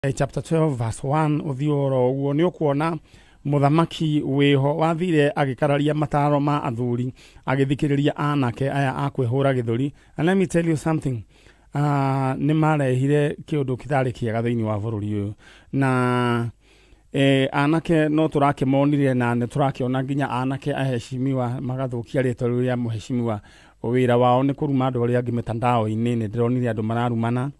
Chapter 12 verse 1 ũthiĩ oro ũguo nĩ ũkuona mũthamaki wĩho wathire agĩkararia mataro ma athuri, agĩthikĩrĩria anake aya a kwĩhũra gĩthũri. And let me tell you something, nĩ marehire kĩũndũ kĩtarĩ kĩega thĩinĩ wa bũrũri ũyũ na anake no tũrakĩmonire na nĩ tũrakĩona nginya anake aheshimiwa magathũkia rĩtwa rĩu rĩa mũheshimiwa. Wĩra wao nĩ kũruma andũ arĩa angĩ mitandao-inĩ. Nĩ ndĩronire andũ mararumana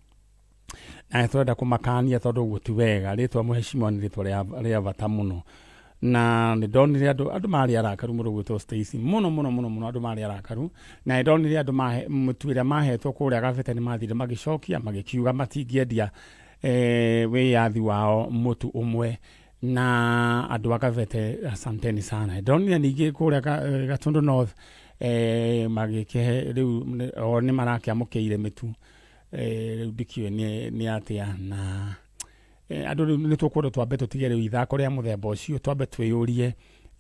na nĩ tũrenda kũmakania tondũ ũguo ti wega. Rĩtwa mũheshimiwa nĩ rĩtwa rĩa bata mũno, na nĩ ndonire andũ marĩ arakaru. Mũndũ gwĩtwo Stacy, mũno mũno mũno mũno, andũ marĩ arakaru, na nĩ ndonire andũ mũtu ĩrĩa mahetwo kũrĩa Gabete nĩ mathire magĩcokia magĩkiuga matingĩendia wĩyathi wao mũtu ũmwe. Na andũ a Gabete, asanteni sana. Ndonire ningĩ kũrĩa Gatundu North magĩkĩhe rĩu o nĩ marakĩamũkĩire mĩtu. Rĩu ndikĩũĩ nĩ atĩa na andũ rĩu nĩ tũkwenda twambe tũtige rĩu ithako rĩa mũthemba ũcio, twambe twĩyũrie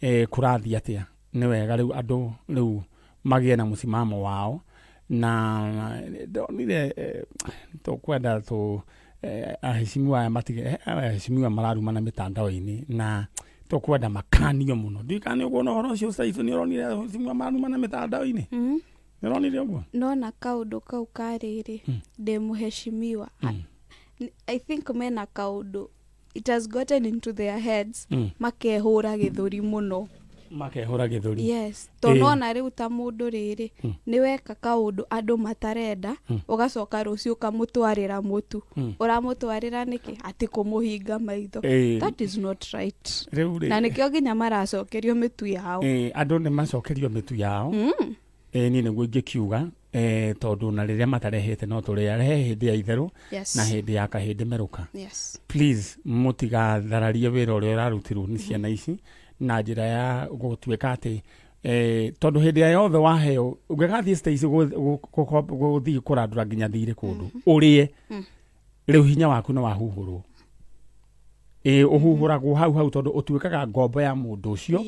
kũrathiĩ atĩa. Nĩ wega rĩu andũ rĩu magĩe na mũsimamo wao, na ndonire tũkwenda tũ aheshimiwa aya matige aheshimiwa mararumana mĩtandao-inĩ na tũkwenda makanio mũno. Ndiũĩ kana nĩ ũkuona ũhoro ũcio. Saifu, nĩ ũronire aheshimiwa mararumana mĩtandao-inĩ? Nĩ ũronire ũguo? Nona kaũndũ kau karĩrĩ ndĩ mũheshimiwa. I think mena kaũndũ, it has gotten into their heads, makehũra gĩthũri mũno. Makehũra gĩthũri. Yes, tondũ nona rĩu ta mũndũ rĩrĩ nĩ weka kaũndũ andũ matarenda, ũgacoka rũciũ ũkamũtwarĩra mũtu. Ũramũtwarĩra nĩkĩ? Atĩ kũmũhinga maitho. That is not right. Rĩu rĩ Na nĩkĩo nginya maracokerio mĩtu yao. Andũ nĩ macokerio mĩtu yao. Niĩ nĩguo ingĩkiuga, tondũ na rĩrĩa matarehete no tũrĩa he hĩndĩ ya itherũ na hĩndĩ ya kahĩndĩ merũka. Please, mũtigathararie wĩra ũrĩa ũrarutirwo nĩ ciana ici na njĩra ya gũtuĩka atĩ tondũ hĩndĩ ĩrĩa yothe waheo ũngĩgathiĩ Stacy gũthiĩ kũrandũra nginya thirĩ kũndũ ũrĩe, rĩu hinya waku nĩ wahuhũrwo. Ĩ ũhuhũragwo hau hau tondũ ũtuĩkaga ngombo ya mũndũ ũcio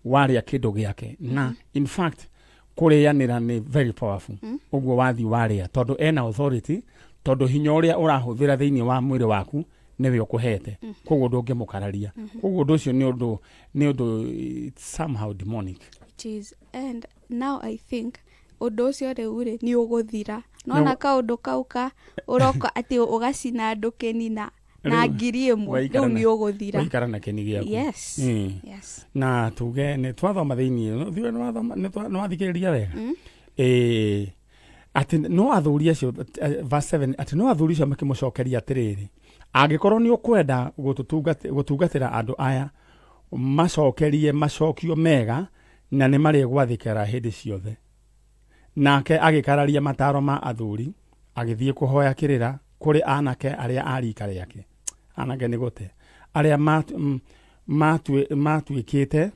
warĩa kĩndũ gĩake. Na in fact kũrĩanĩra nĩ very powerful. Ũguo wathiĩ warĩa, tondũ ena authority, tondũ hinya ũrĩa ũrahũthĩra thĩinĩ wa mwĩrĩ waku nĩwe ũkũhete, koguo ndũngĩmũkararia. Koguo ũndũ ũcio nĩ ũndũ it's somehow demonic. It is. And now I think ũndũ ũcio rĩu rĩ nĩ ũgũthira. Nona kaũndũ kau ka ũroka atĩ ũgacina andũ kĩni na Rĩu, 1000 waikara rĩu nĩ ũgũthira. Waikara na kĩni gĩaku. Na tuge nĩ twathoma thĩinĩ thiĩ nĩ wathoma, nĩ wathikĩrĩria wega. Ĩĩ, atĩ no athuri acio, verse 7, atĩ no athuri acio makĩmũcokeria atĩrĩrĩ, "Angĩkorwo nĩ ũkwenda gũtungatĩra andũ aya, macokerie macokio mega na nĩ marĩgwathĩkĩra hĩndĩ ciothe." Nake agĩkararia mataro ma athuri, agĩthiĩ kũhoya kĩrĩra kũrĩ anake arĩa a rika rĩake, anake nĩ gũte arĩa matuĩkĩte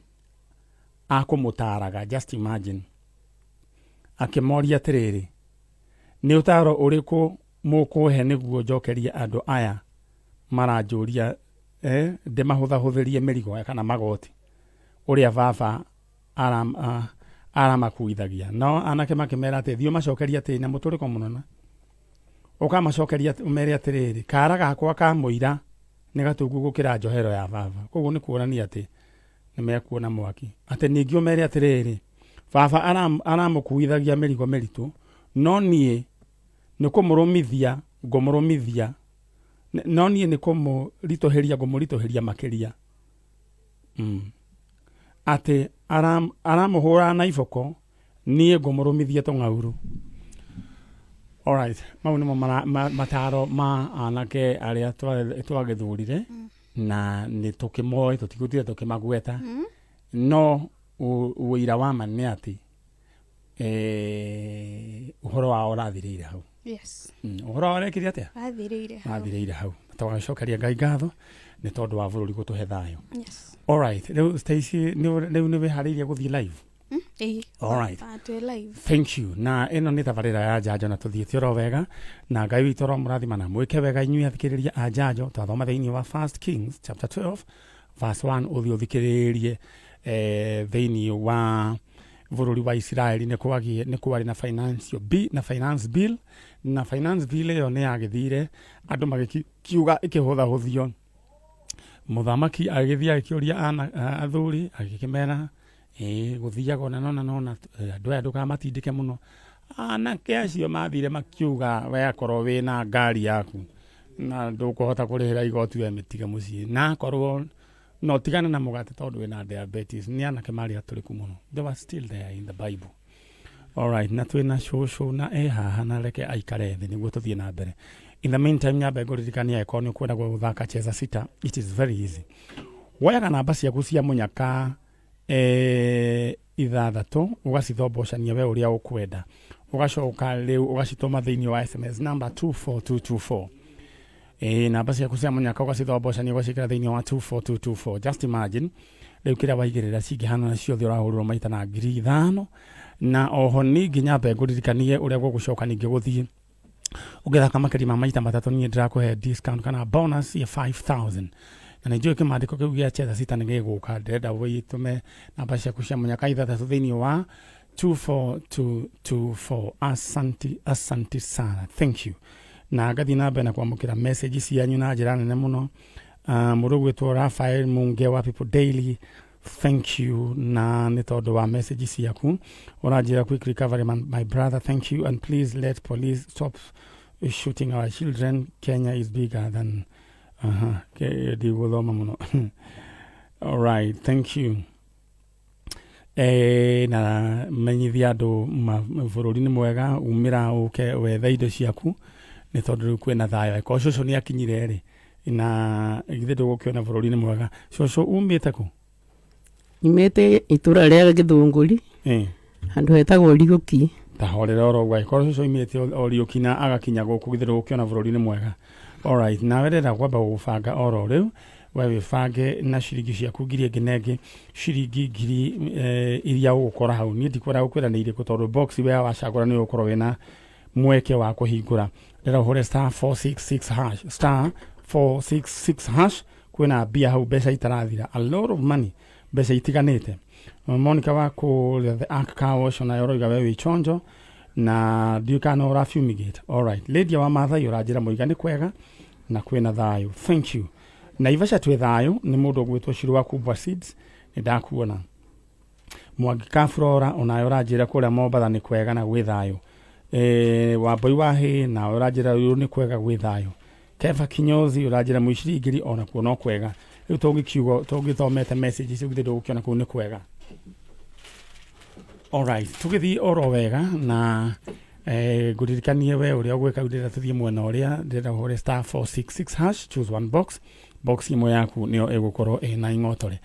a kũmũtaaraga. Just imagine. Akĩmoria atĩrĩrĩ, "Nĩ ũtaaro ũrĩkũ mũkũhe nĩguo njokerie andũ aya maranjũria ndĩmahũthahũthĩrie mĩrigo kana magoti ũrĩa baba aramakuithagia?" Nao anake makĩmera atĩ, "Thiĩ ũmacokerie atĩrĩ na mũtũrĩko mũnene, ũkamacokeria ũmere atĩrĩrĩ, 'Kara gakwa ka mũira nĩ gatungu gũkĩra njohero ya baba.'" Koguo nĩ kuonania atĩ nĩ mekuona mwaki. Atĩ ningĩ ũmere atĩrĩrĩ, "Baba aramũkuithagia mĩrigo mĩritũ, no niĩ nĩ kũmũrũmithia ngũmũrũmithia, no niĩ nĩ kũmũritũhĩria ngũmũritũhĩria makĩria." Atĩ aramũhũra na iboko, niĩ ngũmũrũmithia tũng'aurũ. Alright, mau nĩmo mataro ma anake arĩa twagĩthurire na nĩ tũkĩmoĩ, tũtigũtinda tũkĩmagweta, no ũira wa ma nĩ atĩ ũhoro wao ũrathirĩire hau. Ũhoro wao ũrekire atĩa? Wathirĩire hau. Wathirĩire hau. Tũgacokeria Ngai ngatho nĩ tondũ wa bũrũri gũtũhe thayũ. Alright, rĩu Stacy, rĩu nĩ wĩharĩirie gũthiĩ live? Ĩĩ. Alright. Ah, twĩ live. Thank you. Na ĩno nĩ tabarĩra ya Njanjo na tũthiĩte oro wega, na Ngai witũ oro mũrathima na mwĩke wega inyuĩ athikĩrĩria a Njanjo. Twathoma thĩinĩ wa First Kings chapter 12 verse 1, ũthiĩ ũthikĩrĩrie thĩinĩ wa Bũrũri wa Isiraeli nĩ kwagie nĩ kwarĩ na financial bill, na finance bill na finance bill ĩyo nĩ yagĩthire andũ magĩkiuga ĩkĩhũthahũthio. Mũthamaki agĩthiĩ agĩkĩũria athuri agĩkĩmera ĩĩ gũthiaga ona nona nona andũ aya ndũkamatindĩke mũno. Anake acio mathire makiuga we akorwo wĩna ngari yaku na ndũkũhota kũrĩhĩra igoti we mĩtige mũciĩ na akorwo no tigana na mũgate tondũ wĩna diabetes. Nĩ anake marĩ atũrĩku mũno. They were still there in the Bible. Alright, na twĩna cũcũ na e haha na reke aikare thĩ nĩguo tũthiĩ na mbere. In the meantime nyambe ngũririkanie angĩkorwo nĩ ũkwenda gũthaka Cheza Sita, it is very easy. Woyaga namba ciaku cia mũnyaka ithathatũ ũgacithombocania we ũrĩa ũkwenda, ũgacoka rĩu ũgacitũma thĩinĩ wa SMS number 24224. Namba ciaku cia mũnyaka ũgacithombocania ũgacikĩra thĩinĩ wa 24224. Just imagine rĩu kĩrĩa waigĩrĩra cingĩhanana ciothe ũrahũrĩrwo maita na 5,000. Na oho ningĩ nyambe ngũririkanie ũrĩa gũgũcoka ningĩ gũthiĩ ũngĩthaka makĩria ma maita matatũ, niĩ ndĩrakũhe discount kana bonus ya 5000. Na nĩ njũĩ kĩmandĩko kĩu gĩa Cheza Sita nĩ gĩgũka. Ndĩrenda wĩtũme namba ciaku cia mũnyaka ithathatũ thĩinĩ wa 24224. Asanti, asanti sana, thank you. Na ngathiĩ na mbere na kwamũkĩra message cianyu na njĩra nene mũno. Mũndũ ũgwĩtwo Raphael Munge wa People Daily, thank you na nĩ tondũ wa message ciaku. Ũranjĩra quick recovery man, my brother, thank you, and please let police stop shooting our children. Kenya is bigger than ndigũthoma mũno. Alright, thank you. Na menyithia andũ bũrũri nĩ mwega, umĩra ũke wethe indo ciaku nĩ tondũ rĩu kwĩna thayũ. Angĩkorwo cũcũ nĩ akinyire rĩ, na githĩ ndũgũkĩona bũrũri nĩ mwega. Cũcũ, umĩte kũ? Nyumĩte itũra rĩa Gĩthũngũri, handũ hetagwo Riũki. Ta horera oro ũguo. Angĩkorwo cũcũ aumĩte o Riũki na agakinya gũkũ, githĩ ndũgũkĩona bũrũri nĩ mwega? Alright, nawe ndĩrenda kwamba gũgũbanga oro rĩu. We wĩbange na ciringi ciaku 1,000 ĩngĩ na ĩngĩ, ciringi ngiri iria ũgũkora hau. Niĩ ndikwenda gũkwĩra nĩ irĩkũ tondũ box we wacagũra nĩ ũgũkorwo wĩna mweke wa kũhingũra. Ndĩrenda ũhũre star 466 hash, star 466 hash. Kwĩna mbia hau, mbeca itarathira, a lot of money, mbeca itiganĩte. Monica wa kũrĩa The Ark Car Wash, onayo ũroiga we wĩ chonjo na ndiũĩ kana no ũra fumigate. Alright, Lydia wa Mathai ũranjĩra mũiga nĩ kwega na kwĩna thayũ, thank you. Naivasha twĩ thayũ. Nĩ mũndũ ũgwĩtwo Shiru wa Kubwa Seeds, nĩ ndakuona. Mwangi Kafurora onayo ũranjĩra kũrĩa Mombatha nĩ kwega na gwĩ thayũ. Wambui wa hĩ nawe ũranjĩra ũyũ nĩ kwega gwĩ thayũ. Keva Kinyozi ũranjĩra mũiciringiri onakuo no kwega. Rĩu tũngĩkiuga tũngĩthomete message icio, githĩ ndũgũkĩona kũu nĩ kwega? Alright, tũgĩthiĩ oro wega na ngũririkanie we ũrĩa ũgwĩka. Rĩu ndĩrenda tũthiĩ mwena ũrĩa ndĩrenda ũhũre star 466 hash, choose one box, box ĩmwe yaku nĩyo ĩgũkorwo ĩna ing'otore.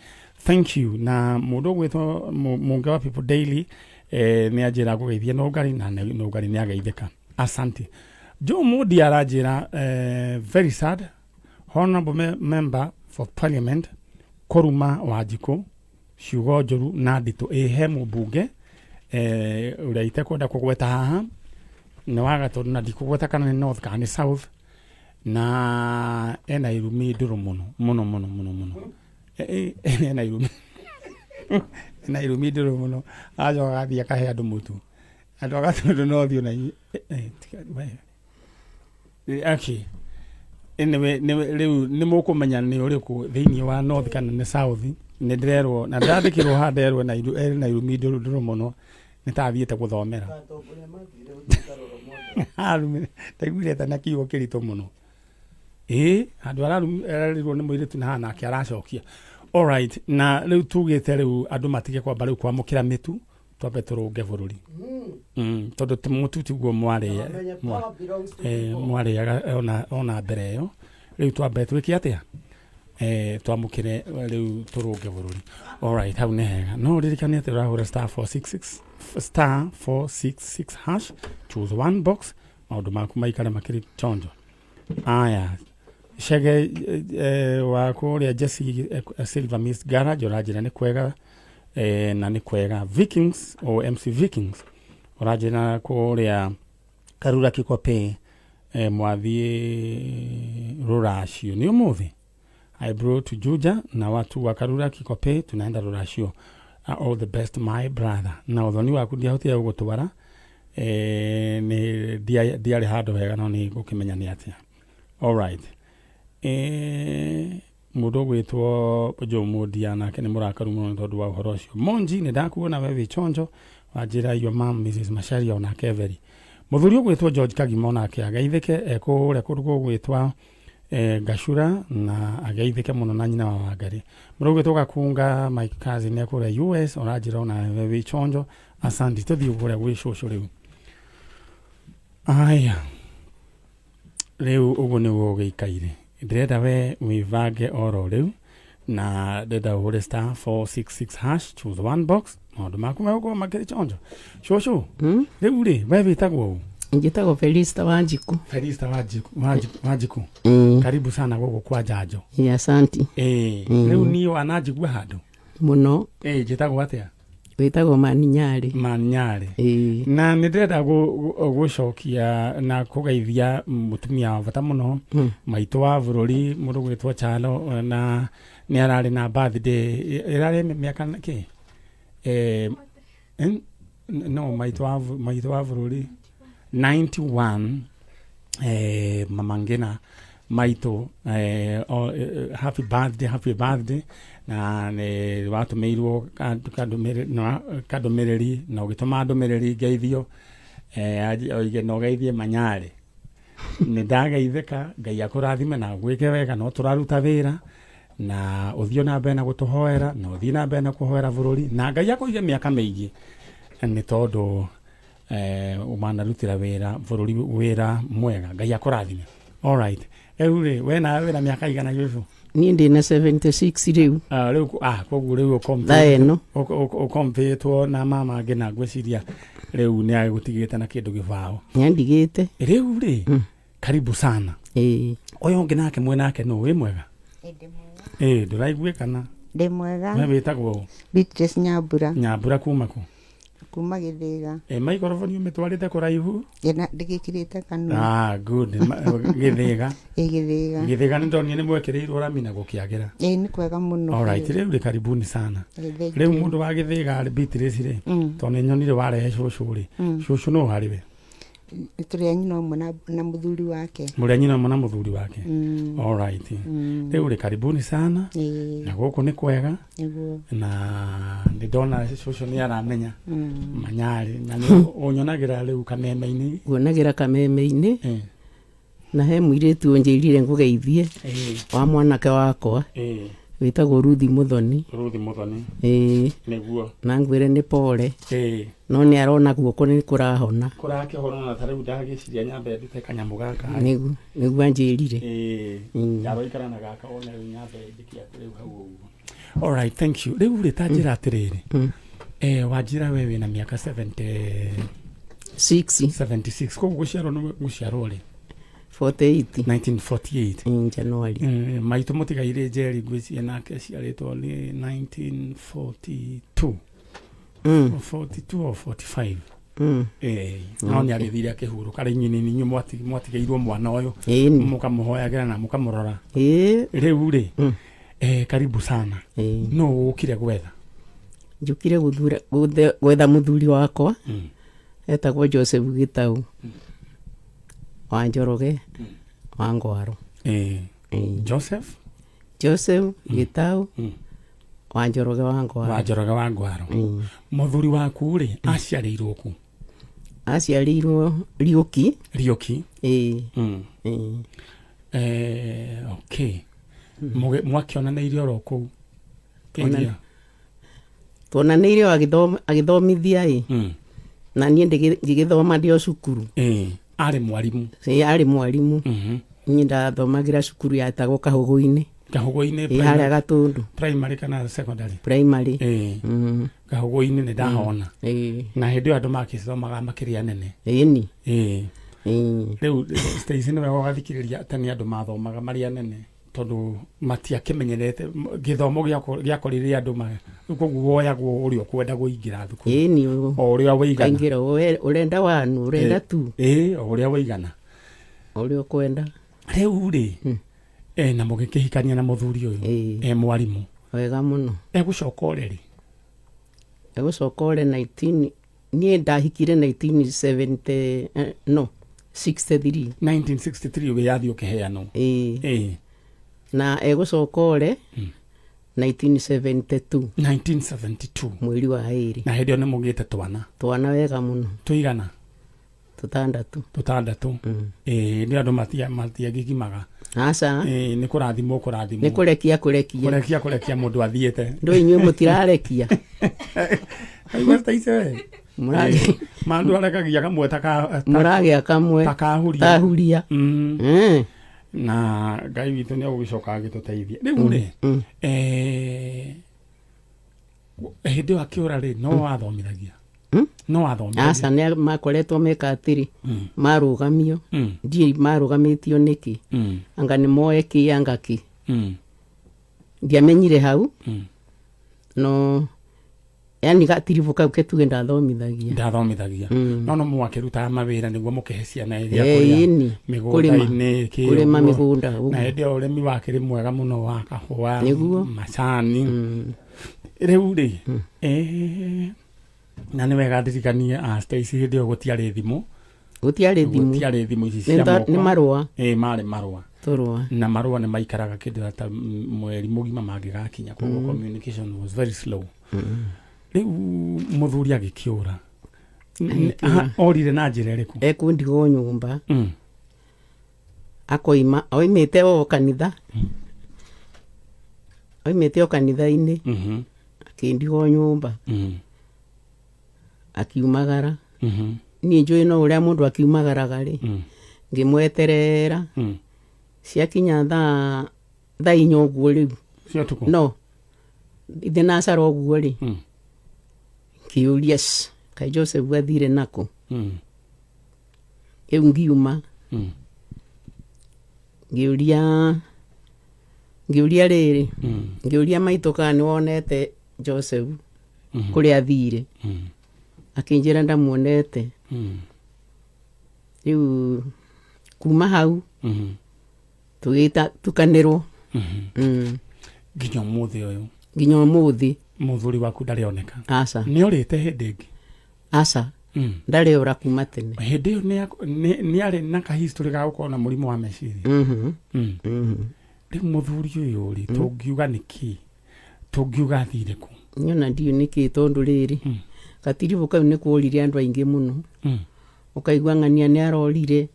Thank you. Na mũndũ ũgwĩtwo Mũnge wa People Daily nĩ anjĩra ngũgeithie Nũngari na Nũngari nĩ ageithĩka, asante. Joe Mudi aranjĩra very sad, honorable member for parliament kũruma Wanjikũ ciugo njũru na nditũ. Ĩ he mũmbunge ũrĩa itekwenda kũgweta haha nĩ wa Gatũndũ na ndikũgweta kana nĩ north kana nĩ south, na ena irumi ndũrũ mũno mũno mũno mũno mũno. Ena irumi ndũrũ mũno. Agacoka agathiĩ akahe andũ mũtu, andũ a Gatũndũ no thiĩ na we. Okay. Anyway, rĩu nĩ mũkũmenya nĩ ũrĩkũ thĩinĩ wa north kana nĩ south. Nĩ ndĩrerwo na ndĩrandĩkĩrwo haha nderwo na ena irumi ndũrũ ndũrũ mũno, nĩ ta athiĩte gũthomera. Ndaiguire ta na kiugo kĩritũ mũno. Ĩĩ handũ ararĩrwo nĩ mũirĩtu na haha nake aracokia. Alright, na rĩu tugĩte rĩu andũ matige kwamba rĩu kwamũkĩra mĩtu, twambe tũrũnge bũrũri, tondũ mũtu tiguo mwarĩaga ona mbere ĩyo. Rĩu twambe twĩke atĩa? Twamũkĩre rĩu tũrũnge bũrũri. Alright, hau nĩ hega. No ũririkane atĩ ũrahũra star 466 star 466 hash, choose one box, maũndũ maku maikare makĩrĩ chonjo. Aya, Chege wa kũrĩa Jesse Silver Mist Garage ũranjĩra nĩ kwega na nĩ kwega. Vikings o MC Vikings ũranjĩra kũrĩa Karura Kikope mwathiĩ rũracio nĩ ũmũthĩ. I brought to Juja na watu wa Karura Kikope tunaenda rũracio. All the best my brother. Na ũthoni waku ndiahotire gũgũtwara, nĩ ndiarĩ handũ hega, no nĩ ngũkĩmenya nĩ atĩa. Alright, mũndũ ũgwĩtwo Joe Mũndia nake nĩ mũrakaru mũno nĩ tondũ wa ũhoro ũcio. Monji, nĩ ndakuona we wĩ chonjo, wanjĩra your mom Mrs Macharia onake very. Mũthuri ũgwĩtwo George Kagima onake ageithĩke, ekũrĩa kũndũ gũgwĩtwa Gacura, na ageithĩke mũno na nyina wa Wangari. Mũndũ ũgwĩtwo Gakunga Mike cousin ekũrĩa US, ũranjĩra ona we wĩ chonjo. Asante. Tũthiĩ kũrĩa gwĩ cũcũ rĩu. Aya, rĩu ũguo nĩguo ũgĩikaire. Ndĩrenda we wĩbange oro rĩu, na ndĩrenda ũhũre star 466 hash, choose one box, maũndũ maku megũkorwo makĩrĩ chonjo. Cũcũ, rĩu rĩ, we wĩtagwo ũ? Njĩtagwo Felista Wanjiku. Felista Wanjiku, Wanjiku, Wanjiku. Karibu sana gũkũ kwa Njanjo. Ĩ, asanti. Rĩu niĩ wananjigua handũ? Mũno. Njĩtagwo atĩa? Wĩtagwo Maninyarĩ. Maninyarĩ. Ĩ. Na nĩ ndĩrenda gũcokia na kũgeithia mũtumia wa bata mũno, maitũ wa bũrũri, mũndũ gwĩtwo Chalo, na nĩ ararĩ na birthday ĩrarĩ mĩaka kĩ? No maitũ wa bũrũri 91, Mama Ngina maitũ, oh, happy birthday, happy birthday. Na nĩ watũmĩirwo kandũmĩrĩri na ũgĩtũma ndũmĩrĩri ngeithio, oige na ũgeithie Manyarĩ. Nĩ ndageithĩka. Ngai akũrathime na gwĩke wega. No tũraruta wĩra na ũthiĩ na mbere na gũtũhoera, na ũthiĩ na mbere na kũhoera bũrũri, na Ngai akũige mĩaka mĩingĩ, nĩ tondũ wanarutĩra wĩra bũrũri wĩra mwega. Ngai akũrathime. Alright, rĩu rĩ, we nawe wĩna mĩaka igana, Yusu? Niĩ ndĩna 76 rĩu. Ah, rĩu koguo rĩu Thaa ĩno. ũkompĩtwo na mama ngĩna, ngwĩciria rĩu nĩ agũtigĩte na kĩndũ gĩbaũ. Nyandigĩte. Rĩu rĩ, karibu sana. Ĩ. Ũyũ ũngĩ nake mwĩ nake nũ? Wĩ mwega? Ndĩ mwega. Ĩ, ndũraiguĩkana. Ndĩ mwega. We wĩtagwo ũ? Beatrice Nyambura. Nyambura kuma kũ? Kuma Gĩthĩga. Ĩ, maikoroboni ũmĩtwarĩte kũraihu. Ndĩgĩkĩrĩte kanua. Ah, good. Gĩthĩga. Ĩ, Gĩthĩga. Gĩthĩga nĩ ndonire nĩ mwekĩrĩirwo rami na gũkĩagĩra. Ĩ, nĩ kwega mũno. Alright, rĩu rĩ, karibuni sana. Ĩ, thank Rĩu you. mũndũ wa Gĩthĩga rĩ, Beatrice rĩ, tondũ nĩ nyonire warehe cũcũ rĩ, cũcũ nũ harĩ we? Tũrĩ a nyina ũmwe na mũthuri wake. Mũrĩ a nyina ũmwe na mũthuri wake. Alright, rĩu rĩ, karibuni sana. Ĩ. Na gũkũ nĩ kwega. Nĩguo. Na nĩ ndona cũcũ nĩ aramenya Manyarĩ, na nĩ ũnyonagĩra rĩu kameme-inĩ. Nguonagĩra kameme-inĩ. Na he mũirĩtu ũnjĩrire ngũgeithie, wa mwanake wakwa, wĩtagwo Ruthi Mũthoni. Ruthi Mũthoni. Ĩ. Nĩguo. Na ngwĩre nĩ pore, no nĩ arona guoko nĩ kũrahona. Kũrakĩhona, na ta rĩu ndagĩciria nyambe ndute kanyamũ gaka. Nĩguo anjĩrire. Aroikara na gaka one, rĩu nyambe njĩke atĩ rĩu hau ũguo. Alright, thank you. Rĩu rĩ, ta njĩra atĩrĩrĩ, wanjĩra we wĩna mĩaka 70 6. 76, koguo gũciarwo nĩ gũciarwo rĩ? 48. 1948. January. Maitũ mũtigairĩ Njeri, ngwĩciria nake aciarĩtwo nĩ 1942, 42 or 45. No nĩ agĩthire akĩhurũka. Rĩu inyuĩ nĩ inyuĩ mwatigĩirwo mwana ũyũ, Ĩni. mũkamũhoyagĩra na mũkamũrora. Ĩ. Rĩu rĩ, karibu sana. Ĩ. No ũkire gwetha? Njũkire gwetha mũthuri wakwa, etagwo Joseph Gĩtau wa Njoroge wa Ngwaro. Ĩ. Joseph? Joseph Gĩtau wa Njoroge wa Ngwaro. Wa Njoroge wa Ngwaro. Mũthuri waku rĩ, aciarĩirwo ku? Aciarĩirwo Riũki. Riũki. Ĩ. Ĩ. Okay, mwakĩonanĩirie oro kũu area? Tuonanĩire o agĩthomithia ĩ, na niĩ ngĩgĩthoma ndĩ o cukuru. Arĩ mwarimũ? Ĩ, arĩ mwarimũ. Niĩ ndathomagĩra cukuru yetagwo Kahũgũ-inĩ. Kahũgũ-inĩ? Ĩ, harĩa Gatũndũ. Primary kana secondary? Primary. Kahũgũ-inĩ nĩ ndahona. Ĩ. Na hĩndĩ ĩyo andũ makĩthomaga makĩrĩ anene. Ĩni. Ĩ, rĩu Stacy nĩwe ũgathikĩrĩria tene andũ mathomaga marĩ anene, tondũ matiakĩmenyerete gĩthomo gĩakorire andũ rĩu, koguo woyagwo ũrĩa ũkwenda kũingĩra thukuru. Ĩni. O ũrĩa wĩigana. Kaingĩra ũrenda wanu, ũrenda tu. Ĩ, o ũrĩa wĩigana. Ũrĩa ũkwenda. Rĩu rĩ, na mũgĩkĩhikania na mũthuri ũyũ Ĩ. e mwarimũ? Wega mũno. Egũcoka ũrĩrĩ? Egũcoka ore 19 niĩ ndahikire 1970 no 63. 1963 wĩyathi ũkĩheanwo. Ĩĩ. Na egũcoka ore 1972. 1972. Mweri wa 2. Na hĩndĩ ĩyo nĩ mũgĩte twana? Twana wega mũno. Tũigana? Tũtandatũ. Tũtandatũ. Ĩĩ, nĩ andũ matiagigimaga. Aca. Ĩĩ, nĩ kũrathimwo kũrathimwo. Nĩ kũrekia kũrekia. Kũrekia kũrekia mũndũ athiĩte. Ndũ inyuĩ mũtirarekia. Aigua ta icio we. Mandũ arekagia kamwe ta Mũragĩa kamwe. Ta kahuria. Tahuria. Na Ngai witũ nĩ agũgĩcoka agĩtũteithia rĩu rĩ. Hĩndĩ ĩyo akĩũra rĩ, no wathomithagia? No wathomithagia? Aca, nĩ makoretwo meka atĩrĩ, marũgamio. Ndiĩ marũgamĩtio nĩkĩ. Anga nĩ moe kĩ anga kĩ. Ndiamenyire hau. No yani gatiribũ kau ketuge ndathomithagia. Ndathomithagia. No mwakĩrutaga mawĩra nĩguo mũkĩhe ciana iria Eh, kũrĩa ĩni. mĩgũnda-inĩ kĩ kũrĩma ũguo. Mĩgũnda Na ũguo. hĩndĩ ĩyo ũrĩmi wakĩrĩ mwega mũno wa kahũa. Nĩguo. Macani. Rĩu rĩ, na nĩ wega ndirikanie a Stacy, hĩndĩ ĩyo gũtiarĩ thimũ. Gũtiarĩ thimũ. Gũtiarĩ thimũ ici Nĩ cia moko. Nĩ marũa. Ĩ, marĩ marũa. Tũrũa. Na marũa nĩ maikaraga kĩndũ ta mweri mũgima mangĩgakinya, koguo communication was very slow. Rĩu mũthuri agĩkĩũra. Agĩkĩũra. Orire na njĩra ĩrĩkũ? Ekundigwo nyũmba. Akoima oimĩte o kanitha, oimĩte o kanitha-inĩ. Akĩndigwo nyũmba. Akiumagara. Niĩ njũĩ no ũrĩa mũndũ akiumagaraga rĩ, ngĩmweterera. Ciakinya thaa 4 ũguo rĩu. Cia ũtukũ? No ithe nacara ũguo rĩ, ngĩũria, "Kaĩ Joseph athire nakũ?" Rĩu ngiuma. Ngĩũria rĩrĩ, ngĩũria maitũ kana nĩ wonete Joseph kũrĩa athire. Akĩnjĩra ndamuonete. Rĩu kuma hau tũgĩta tukanĩrwo. Nginya ũmũthĩ ũyũ? Nginya ũmũthĩ. Mũthuri waku ndarĩ oneka? Aca. Nĩ orĩte hĩndĩ ĩngĩ? Aca. Ndarĩ ora kuma tene. Hĩndĩ ĩyo nĩ arĩ na kahistory ga gũkorwo na mũrimũ wa meciria? Mhm. Rĩu mũthuri ũyũ rĩ, tũngiuga nĩkĩ, tũngiuga athire kũ? Niona ndiũ nĩkĩ, tondũ rĩrĩ, gatiribũ kau nĩ kworire andũ aingĩ mũno. Ũkaigua ng'ania nĩ arorire.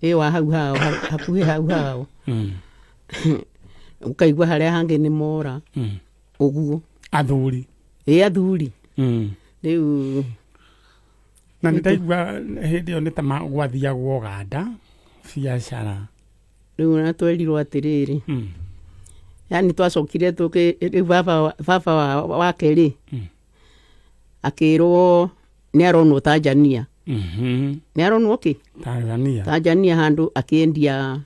Ĩ wa hau hao hakuhĩ hau hao. Ũkaigua harĩa hangĩ nĩ mora. Ũguo. Athuri? Ĩ, athuri. Rĩu Na nĩ ndaigua hĩndĩ ĩyo nĩ ta gwathiagwo Ũganda biacara. Rĩu na twerirwo atĩrĩrĩ, yani twacokire tũkĩ rĩu baba wake rĩ, akĩrwo nĩ aronwo Tanzania. Nĩ aronwo kĩ? Tanzania. Tanzania handũ akĩendia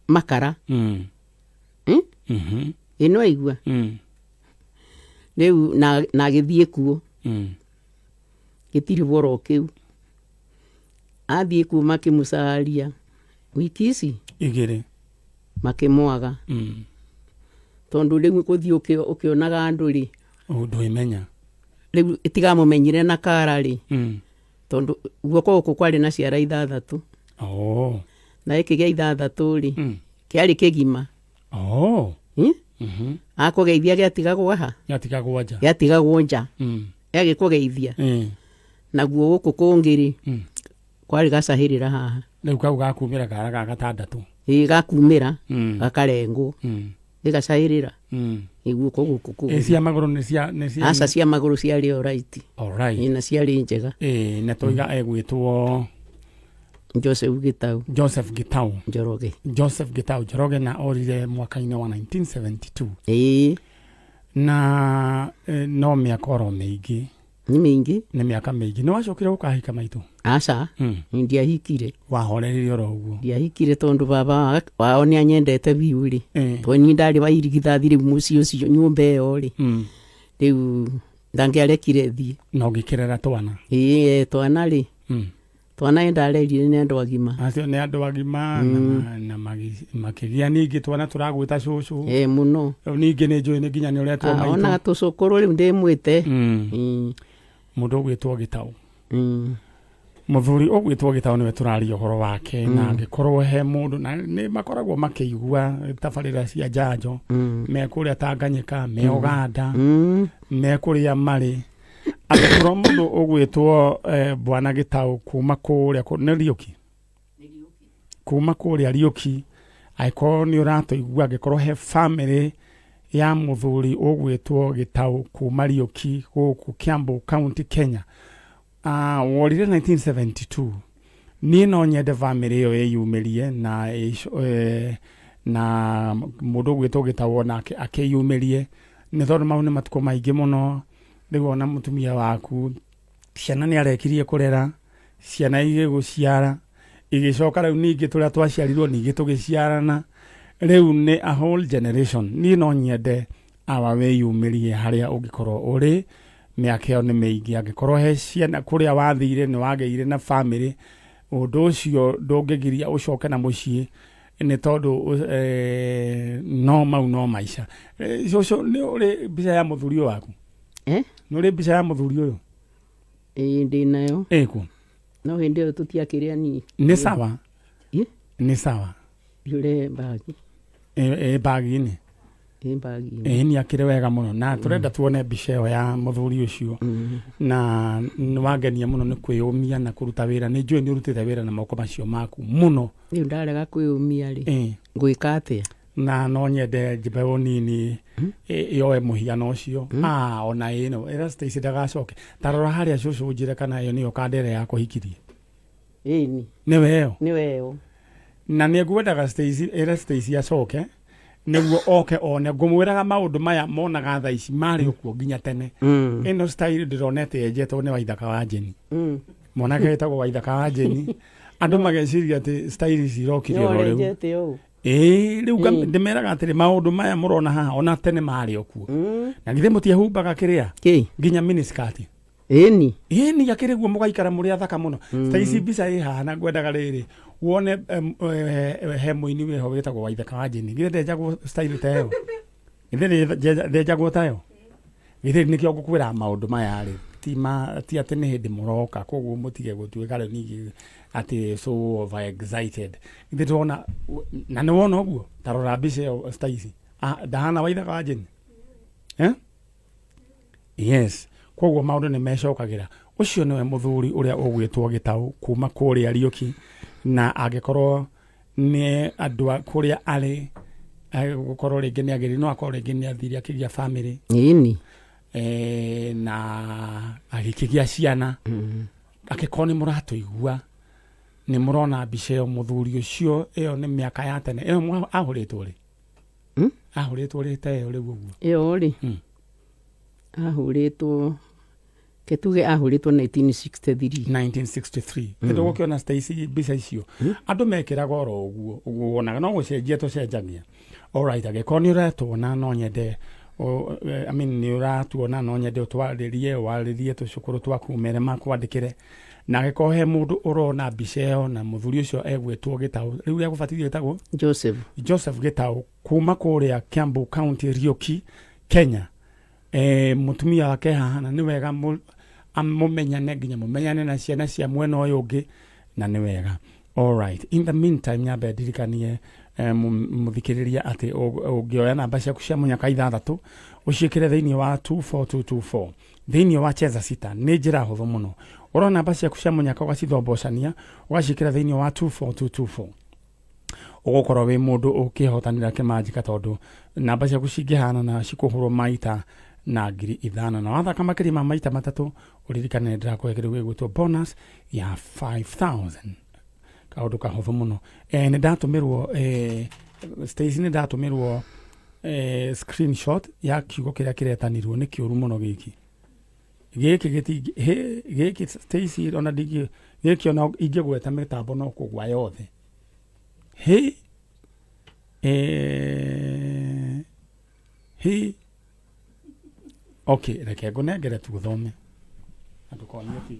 makara. Ĩ no aigua. Rĩu na agĩthiĩ kuo. Gĩtirĩ boro kĩu athiĩ kuo, makĩmũcaria wiki ici 2. Makĩmwaga. Tondũ rĩu gũthiĩ ũkĩonaga andũ rĩ, Ndũimenya. Rĩu itigamũmenyire na kara rĩ, tondũ guoko gũkũ kwarĩ na ciara 6. Oh. Na gĩkĩ gĩa 6 rĩ, kĩarĩ kĩgima. Oh. Hmm? Mhm. Akũgeithia gĩatigagwo haha. Gĩatigagwo nja. Gĩatigagwo nja. Gĩagĩkũgeithia. Naguo gũkũ kũngĩ rĩ, kwarĩ gacahĩrĩra haha. Rĩu kau gakumĩra kara ga gatandatũ. Ĩ, gakumĩra. Gakarengwo. Gĩgacahĩrĩra. Ĩ guoko gũkũ Ĩ kũngĩ. Cia magũrũ nĩ cia Aca, cia magũrũ ciarĩ alright. Alright. Ĩ, na ciarĩ njega. Ĩ, na tũiga egwĩtwo Joseph Gĩtau. Joseph Gitau. Njoroge. Joseph Gitau Njoroge, na orire mwaka-inĩ wa 1972. Ĩĩ. Na no mĩaka oro mĩingĩ. Nĩ mĩingĩ. Nĩ mĩaka mĩingĩ. Nĩ wacokire ũkahika, maitũ? Aca. Ndiahikire. Wahorereire oro ũguo? Ndiahikire tondũ baba wao nĩ anyendete biũ rĩ. Tondũ niĩ ndarĩ wa irigithathi rĩu mũciĩ ũcio, nyũmba ĩyo rĩ. Rĩu ndangĩarekire thiĩ. Na ũgĩkĩrera twana? Ĩĩ, twana rĩ. Twana nĩ ndarerire nĩ andũ agima. Acio nĩ andũ agima na na makĩgĩa ningĩ twana tũragwĩta cũcũ. Ĩ mũno. Rĩu ningĩ nĩ njũĩ nĩ nginya nĩ ũretwo Ah, ona maitũ. tũcũkũrũ rĩu ndĩmwĩte. Mũndũ ũgwĩtwo Gĩtaũ, mũthuri ũgwĩtwo Gĩtaũ nĩwe tũraria ũhoro wake, na angĩkorwo he mũndũ na nĩ makoragwo makĩigua tabarĩra cia njanjo me kũrĩa Tanganyika, me Uganda, me kũrĩa marĩ, angĩkorwo mũndũ ũgwĩtwo bwana Gĩtaũ kuma kũrĩa nĩ Riũki, kuma kũrĩa Riũki, angĩkorwo nĩ ũratũigua, angĩkorwo he family ya mũthuri ũgwĩtwo Gĩtaũ kuma Riũki gũkũ Kiambu County, Kenya, worire 1972, niĩ no nyende family ĩyo ĩyumĩrie na na mũndũ ũgwĩtwo Gĩtaũ nake akĩyumĩrie, nĩ tondũ mau nĩ matukũ maingĩ mũno. Rĩu ona mũtumia waku ciana nĩ arekirie kũrera ciana, igĩgũciara igĩcoka, rĩu ningĩ tũrĩa twaciarirwo ningĩ tũgĩciarana, rĩu nĩ a whole generation. Niĩ no nyende awa wĩyumĩrie harĩa ũngĩkorwo ũrĩ, mĩaka ĩyo nĩ mĩingĩ. Angĩkorwo he ciana kũrĩa wathire nĩ wagĩire na family, ũndũ ũcio ndũngĩgiria ũcoke na mũciĩ, nĩ tondũ no mau no maica. Cũcũ, nĩ ũrĩ mbica ya mũthuri ũyũ waku? Eh? Nĩ ũrĩ mbica ya mũthuri ũyũ? Ĩĩ, ndĩ nayo. Ĩkũ? No hĩndĩ ĩyo tũtiakĩrĩ ani. Nĩ sawa. Ĩ? Nĩ sawa. Yũre mbagi. Ĩ mbagi-inĩ? Ĩ mbagi-inĩ. Ĩ nĩ akĩrĩ wega mũno, na tũrenda tuone mbica ĩyo ya mũthuri ũcio, na nĩ wangenia mũno nĩ kwĩyũmia na kũruta wĩra. Nĩ njũĩ nĩ ũrutĩte wĩra na moko macio maku mũno. Rĩu ndarega kwĩyũmia rĩ, ngwĩka atĩa? Na no nyende mbeũ nini yoe mũhiano ũcio. Ah, ona ĩno ĩra Stacy ndagacoke. Ta rora harĩa, cũcũ, njĩre kana ĩyo nĩyo kanda ĩrĩa yakũhikirie. Ĩni. Nĩwe ĩyo? Nĩwe ĩyo. Na nĩ ngwendaga Stacy, ĩra Stacy acoke nĩguo oke one. Ngũmwĩraga maũndũ maya monaga thaa ici marĩ okuo nginya tene. Ĩno style ndĩronete yenjetwo nĩ Waithaka wa Jeni, mwanake wĩtagwo Waithaka wa Jeni. Andũ mageciria atĩ style ici irokire oro rĩu. Nĩwarenjete ũũ. Ĩĩ, rĩu ndĩmeraga atĩrĩ, maũndũ maya mũrona haha ona tene marĩ okuo. Na githĩ mũtiehumbaga kĩrĩa Kĩ? nginya miniskirt? Ĩni. Ĩni, akĩrĩ guo mũgaikara mũrĩ athaka mũno. Ta ici mbica ĩ haha, na ngwendaga rĩrĩ wone he mũini wĩho wĩtagwo Waithaka wa Jeni. Githĩ ndenjagwo style ta ĩyo? Githĩ ndenjagwo tayo? Githĩ nĩkĩo ngũkwĩra maũndũ maya rĩ, ti ma ti atĩ nĩ hĩndĩ mũroka, koguo mũtige gũtuĩka rĩu ningĩ atĩ so over excited. Githĩ ndĩrona na nĩ wona ũguo? Ta rora mbica ĩyo, Stacy. Ah, ndahana Waithaka wa Jeni, eh? Yes, koguo maũndũ nĩ mecokagĩra. Ũcio nĩwe mũthuri ũrĩa ũgwĩtwo Gĩtaũ kuma kũrĩa Riũki, na angĩkorwo nĩ andũ a kũrĩa arĩ, gũkorwo rĩngĩ nĩ agĩrĩ, no akorwo rĩngĩ nĩ athire akĩgĩa family. Ĩni. Na agĩkĩgĩa ciana. Angĩkorwo nĩ mũratũigua, nĩ mũrona mbica ĩyo, mũthuri ũcio, ĩyo nĩ mĩaka ya tene ĩyo. Ahũrĩtwo rĩ? Ahũrĩtwo rĩ ta ĩyo rĩu ũguo? Ĩyo rĩ, ahũrĩtwo, ketuge ahũrĩtwo 1963. 1963. Nĩ tũgũkĩona, Stacy, mbica icio andũ mekĩraga oro ũguo ũguo wonaga, no gũcenjia tũcenjagia. Alright, angĩkorwo nĩ ũretuona, no nyende I mean, nĩ ũratuona, no nyende ũtwarĩrie, warĩrie tũcũkũrũ twaku, mere makwandĩkĩre. Na angĩkorwo he mũndũ ũrona mbica ĩyo na mũthuri ũcio egwĩtwo Gĩtaũ, rĩu rĩa gũbatithio ĩtagwo Joseph. Joseph Gĩtaũ kuma kũrĩa Kiambu County, Riũki, Kenya, mũtumia wake haha, na nĩ wega mũmenyane nginya mũmenyane na ciana cia mwena ũyũ ũngĩ, na nĩ wega. Alright, in the meantime nyambe ndirikanie mũthikĩrĩria atĩ ũngĩoya namba ciaku cia mũnyaka ithathatũ ũciĩkĩre thĩinĩ wa 24224 thĩinĩ wa Cheza Sita, nĩ njĩra hũthũ mũno. Ũrona namba ciaku cia mũnyaka, ũgacithombocania, ũgaciĩkĩra thĩinĩ wa 24224, ũgũkorwo wĩ mũndũ ũkĩhotanĩra kĩmanjĩka, tondũ namba ciaku cingĩhana na cikũhũrwo maita na 5,000, na wathaka makĩria ma maita matatũ, ũririkane nĩ ndĩrakũhe kĩndũ gĩgwĩtwo bonus ya 5000, kaũndũ kahũthũ mũno. Nĩ ndatũmĩrwo, Stacy, nĩ ndatũmĩrwo screenshot ya kiugo kĩrĩa kĩretanirwo. Nĩ kĩũru mũno gĩkĩ, gĩkĩ gĩtingĩ gĩkĩ, Stacy, ona ndingĩ gĩkĩ, ona ingĩgweta mĩtambo no kũgwa yothe. He he okay, reke ngũnengere tu ũthome na ndũkonie TV.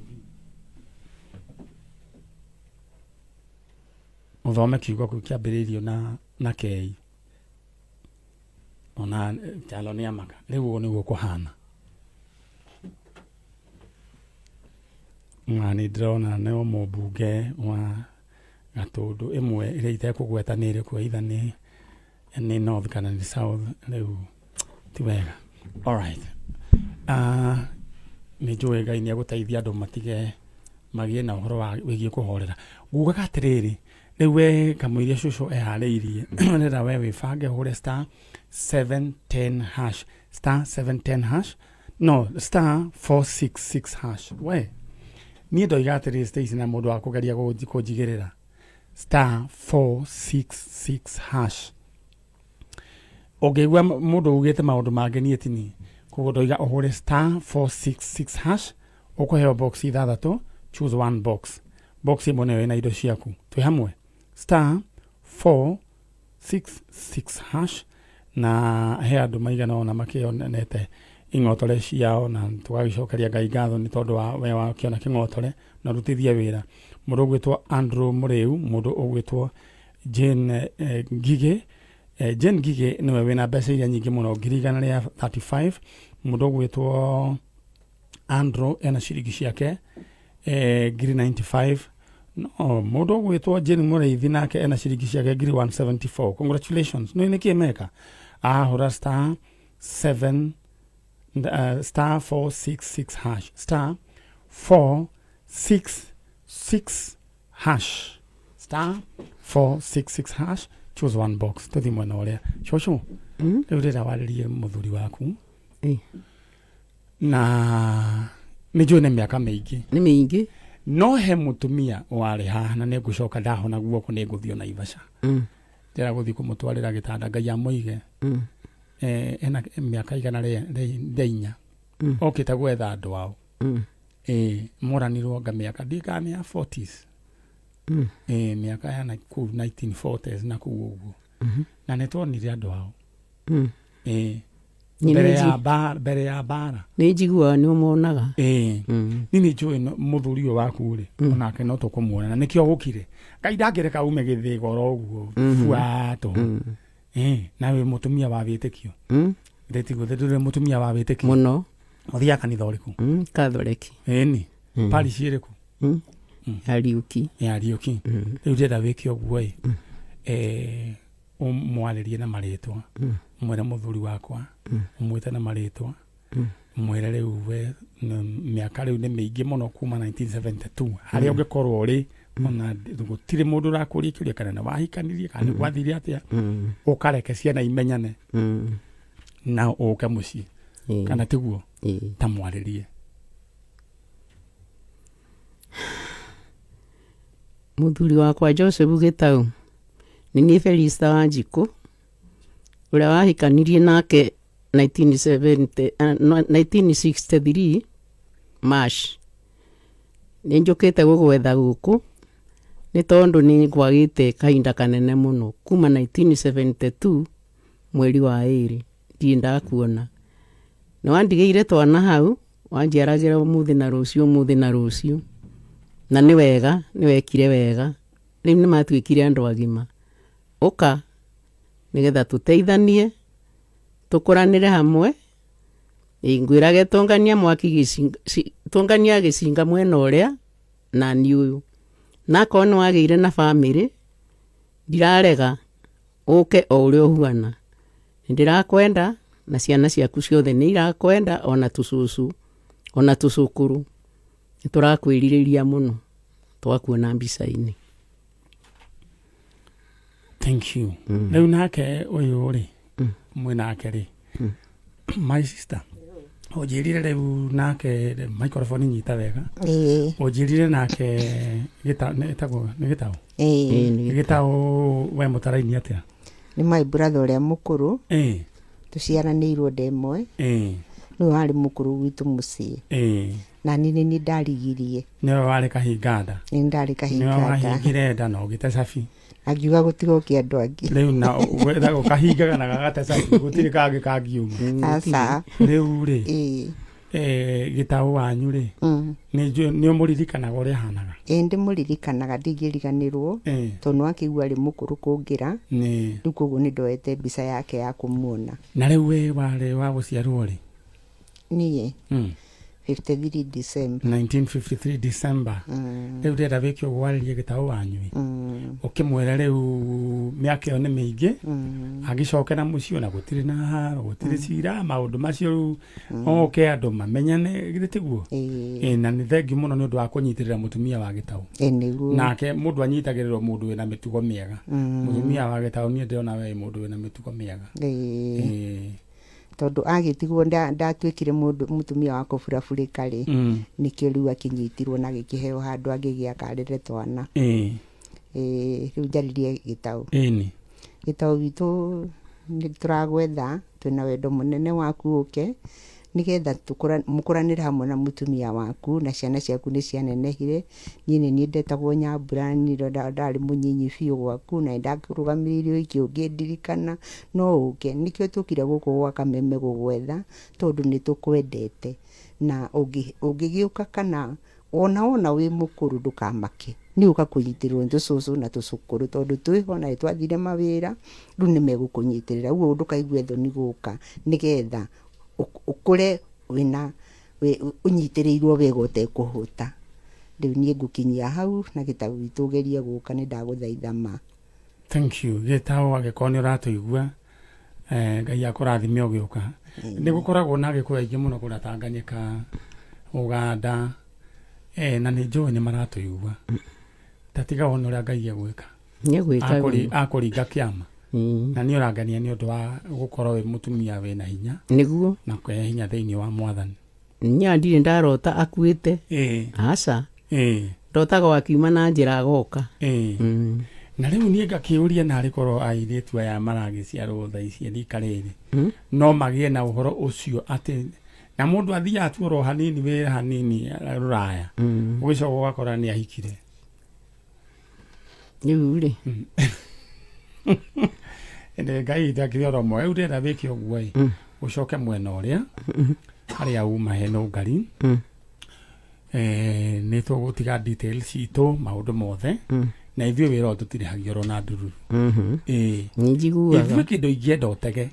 Ũthome kiugo kĩu kĩambĩrĩirio na na kei. Ona Kyalo nĩ amaka. Rĩu ũguo nĩguo kũhana. Na nĩ ndĩrona nĩ mũmbunge wa Gatũndũ ĩmwe ĩrĩa itekũgweta nĩ ĩrĩkũ either nĩ north kana nĩ south rĩu ti wega. Alright. Nĩ njũĩ Ngai nĩ egũteithia andũ matige magĩe na ũhoro wa wĩgiĩ kũhorera. Ngugaga atĩrĩrĩ, rĩu we kamũiria cũcũ eharĩirie ũrenda we wĩbange ũhũre star 710 hash, star 710 hash, no star 466 hash. We niĩ ndoiga atĩrĩrĩ Stacy na mũndũ wa kũgeria kũnjigĩrĩra star 466 hash. Ũngĩigua mũndũ ugĩte maũndũ mangĩ niĩ ti niĩ. Koguo ndoiga ũhũre star 466 hash, ũkũheo box ithathatũ, choose one box. Box ĩmwe nĩyo ĩna indo ciaku. Twĩ hamwe? Star 466 hash na he andũ maigana ũna makĩonete ing'otore ciao na tũgagĩcokeria Ngai ngatho nĩ tondũ wa we wakĩona kĩng'otore na ũrutithie wĩra. Mũndũ ũgwĩtwo Andrew Mũrĩu, mũndũ ũgwĩtwo Jane Ngigĩ, Jane Ngigĩ nĩwe wĩna mbeca iria nyingĩ mũno 1,135. Mũndũ ũgwĩtwo Andrew ena ciringi ciake 95,000. No mũndũ ũgwĩtwo Jane Mũrĩithi nake ena ciringi ciake 174,000. Congratulations. Nĩ nĩkĩ meka? Ahũra star 7 star 466 hash, star 466 hash, star 466 hash, choose one box. Tũthiĩ mwena ũrĩa cũcũ. Rĩu rĩrĩa warĩrie mũthuri waku na nĩ njũĩ nĩ mĩaka mĩingĩ. Nĩ mĩingĩ. No he mũtumia warĩ haha na nĩ ngũcoka ndahona guoko nĩ ngũthiĩ ona Naivasha. Ndĩra gũthiĩ kũmũtwarĩra gĩtanda Ngai amũige. Ena mĩaka 104. Okĩte gwetha andũ ao. Moranirwo anga mĩaka ndiũĩ kana nĩ ya 40s. Mĩaka ya kũu 1940s na kũu ũguo. Na nĩ tuonire andũ ao. Mbere ya mbara. Nĩ njiguaga nĩ ũmonaga. Niĩ nĩ njũĩ mũthuri ũyũ waku rĩ, onake no tũkũmuona na nĩkĩo gũkire. Ngai ndangĩreka ume gĩthĩga oro ũguo buatũ. Na wĩ mũtumia wa wĩtĩkio. Ndĩtiguo ndũrĩ mũtumia wa wĩtĩkio. Mũno. Ũthiaga kanitha ũrĩkũ? Katholeki. Ĩni. Parish ĩrĩkũ? Ariũki. Ya Ariũki. Rĩu ndĩrenda wĩke ũguo ĩ. Ũmwarĩrie na marĩtwa. Ũmwĩre mũthuri wakwa. Ũmwĩte na marĩtwa. Ũmwĩre rĩu we mĩaka rĩu nĩ mĩingĩ mũno kuma 1972. Harĩa ũngĩkorwo ũrĩ ona gũtirĩ mũndũ ũrakũria kĩũria kana nĩ wahikanirie kana nĩ gwathire atĩa. Ũkareke ciana imenyane. Na ũke mũciĩ. Kana tiguo? Ta mwarĩrie. Mũthuri wakwa Joseph Gĩtaũ nĩ niĩ Felista Wanjikũ ũrĩa wahikanirie nake 1963 March. Nĩ njũkĩte gũgwetha gũkũ nĩ tondũ nĩ ngwagĩte kahinda kanene mũno kuma 1972 mweri wa 2 ndirĩ ndakuona. Nĩ wandigĩire twana hau wanjiaragĩra ũmũthĩ na rũciũ ũmũthĩ na rũciũ na nĩ wega nĩ wekire wega rĩu nĩ matuĩkire andũ agima. Ũka nĩgetha tũteithanie tũkũranĩre hamwe. Ngwĩrage tũngania mwaki tũngania gĩcinga mwena ũrĩa na niĩ ũyũ. Na akorwo nĩ wagĩire na bamĩrĩ ndirarega ũke o ũrĩa ũhuana. Nĩ ndĩrakwenda na ciana ciaku ciothe nĩ irakwenda ona tũcũcũ ona tũcũkũrũ. Nĩ tũrakwĩrirĩria mũno twakuona mbica-inĩ. Thank you. Rĩu nake ũyũ rĩ mwĩ nake rĩ my sister ũnjĩrire rĩu nake microphone nyita wega. Ũnjĩrire nake ĩtagwo nĩ Gĩtaũ. Gĩtaũ we mũtaraini atĩa? Nĩ my brother ũrĩa mũkũrũ. Tũciaranĩirwo nda ĩmwe. Nĩwe warĩ mũkũrũ gwitũ mũciĩ. Na niĩ nĩ niĩ ndarigirie. Nĩwe warĩ kahinga nda. Nĩ ndarĩ kahinga nda. Nĩwe wahingire nda na ũgĩte cabi. Angiuga gũtigoke andũ angĩ. Rĩu na wethaga ũkahingaga na gagate cabi gũtirĩ kangĩ kangiuma. Aca. Rĩu rĩ. Gĩtaũ wanyu rĩ, nĩ njũĩ nĩ ũmũririkanaga ũrĩa ahanaga? Ĩĩ, ndĩmũririkanaga, ndingĩriganĩrwo, tondũ nĩwakĩigua arĩ mũkũrũ kũngĩra. Rĩu koguo nĩ ndoete mbica yake ya kũmuona. Na rĩu we warĩ wa gũciarwo rĩ? Niĩ 53 December. 1953 December. Rĩu ndĩrenda wĩke ũguo, warĩrie gĩtaũ wanyu ĩ, ũkĩmwĩra rĩu mĩaka ĩyo nĩ mĩingĩ, agĩcoke na mũciĩ ona gũtirĩ na haro, gũtirĩ cira, maũndũ macio rĩu oke andũ mamenyane, githĩ tiguo? Ĩĩ. Ĩ, na nĩ thengiũ mũno nĩ ũndũ wa kũnyitĩrĩra mũtumia wa gĩtaũ. Ĩĩ, nĩguo. Nake mũndũ anyitagĩrĩrwo mũndũ wĩna mĩtugo mĩega. Mũtumia wa gĩtaũ niĩ ndĩrona we mũndũ wĩna mĩtugo mĩega. Ĩĩ. Ĩ. Tondũ agĩtigwo ndatuĩkire mũndũ mũtumia wa kũburabũrĩka rĩ, nĩkĩo rĩu akĩnyitirwo na agĩkĩheo handũ angĩgĩaka arere twana. Ĩĩ, rĩu njarĩrie gĩtaũ. Gĩtaũ witũ nĩ tũragwetha, twĩna wendo mũnene waku ũke nĩgetha mũkũranĩre hamwe na mũtumia waku, na ciana ciaku nĩ cianenehire. Niĩ nĩ niĩ ndetagwo Nyambura, niĩ ndarĩ mũnyinyi biũ gwaku na nĩ ndakũrũgamĩrĩire ũhiki ũngĩndirikana no ũke. Nĩkĩo tũkire gũkũ gwa Kameme gũgwetha tondũ nĩ tũkwendete, na ũngĩgĩũka kana ona wona wĩ mũkũrũ ndũkamake, nĩ ũka kũnyitĩrĩrwo nĩ tũcũcũ na tũcũkũrũ tondũ twĩho na nĩ twathire mawĩra, rĩu nĩ megũkũnyitĩrĩra. Ũguo ndũkaigue thoni gũka nĩgetha ũkũre wĩna ũnyitĩrĩirwo wega ũtekũhũta. Rĩu niĩ ngũkinyia hau na gĩtaũ gitũ ũgerie gũka, nĩ ndagũthaitha ma. Thank you. Gĩtaũ, angĩkorwo nĩ ũratũigua, Ngai akũrathime ũgĩũka. Nĩ gũkoragwo na Agĩkũyũ aingĩ mũno kũrĩa Tanganyika, Ũganda, na nĩ njũĩ nĩ maratũigua. Ta tiga wone ũrĩa Ngai egwĩka. Nĩegwĩka. Akũringa kĩama. Na niĩ ũrangenia nĩ ũndũ wa gũkorwo wĩ mũtumia wĩna hinya. Nĩguo. Na kũhe hinya thĩinĩ wa Mwathani. Nya ndirĩ ndarota akuĩte. Aca. Ndotaga akiuma na njĩra agoka. Na rĩu niĩ ngakĩũria, narĩ korwo airĩtu aya maragĩciarwo thaa ici rika rĩrĩ, no magĩe na ũhoro ũcio atĩ na mũndũ athiaga tu oro hanini wĩra hanini rũraya, ũgĩcoka ũgakora nĩ ahikire. Rĩu rĩ, Ĩndĩ Ngai ndakĩrĩ oro mwe. Rĩu ndĩrenda wĩke ũguo ĩ, ũcoke mwena ũrĩa harĩa uma hena ũngari. Nĩ tũgũtiga details citũ, maũndũ mothe, na ithuĩ wĩra ũyũ tũtirĩhagio oro na ndururu. Ĩĩ. Nĩ njiguaga. Ithuĩ kĩndũ ingĩenda ũtege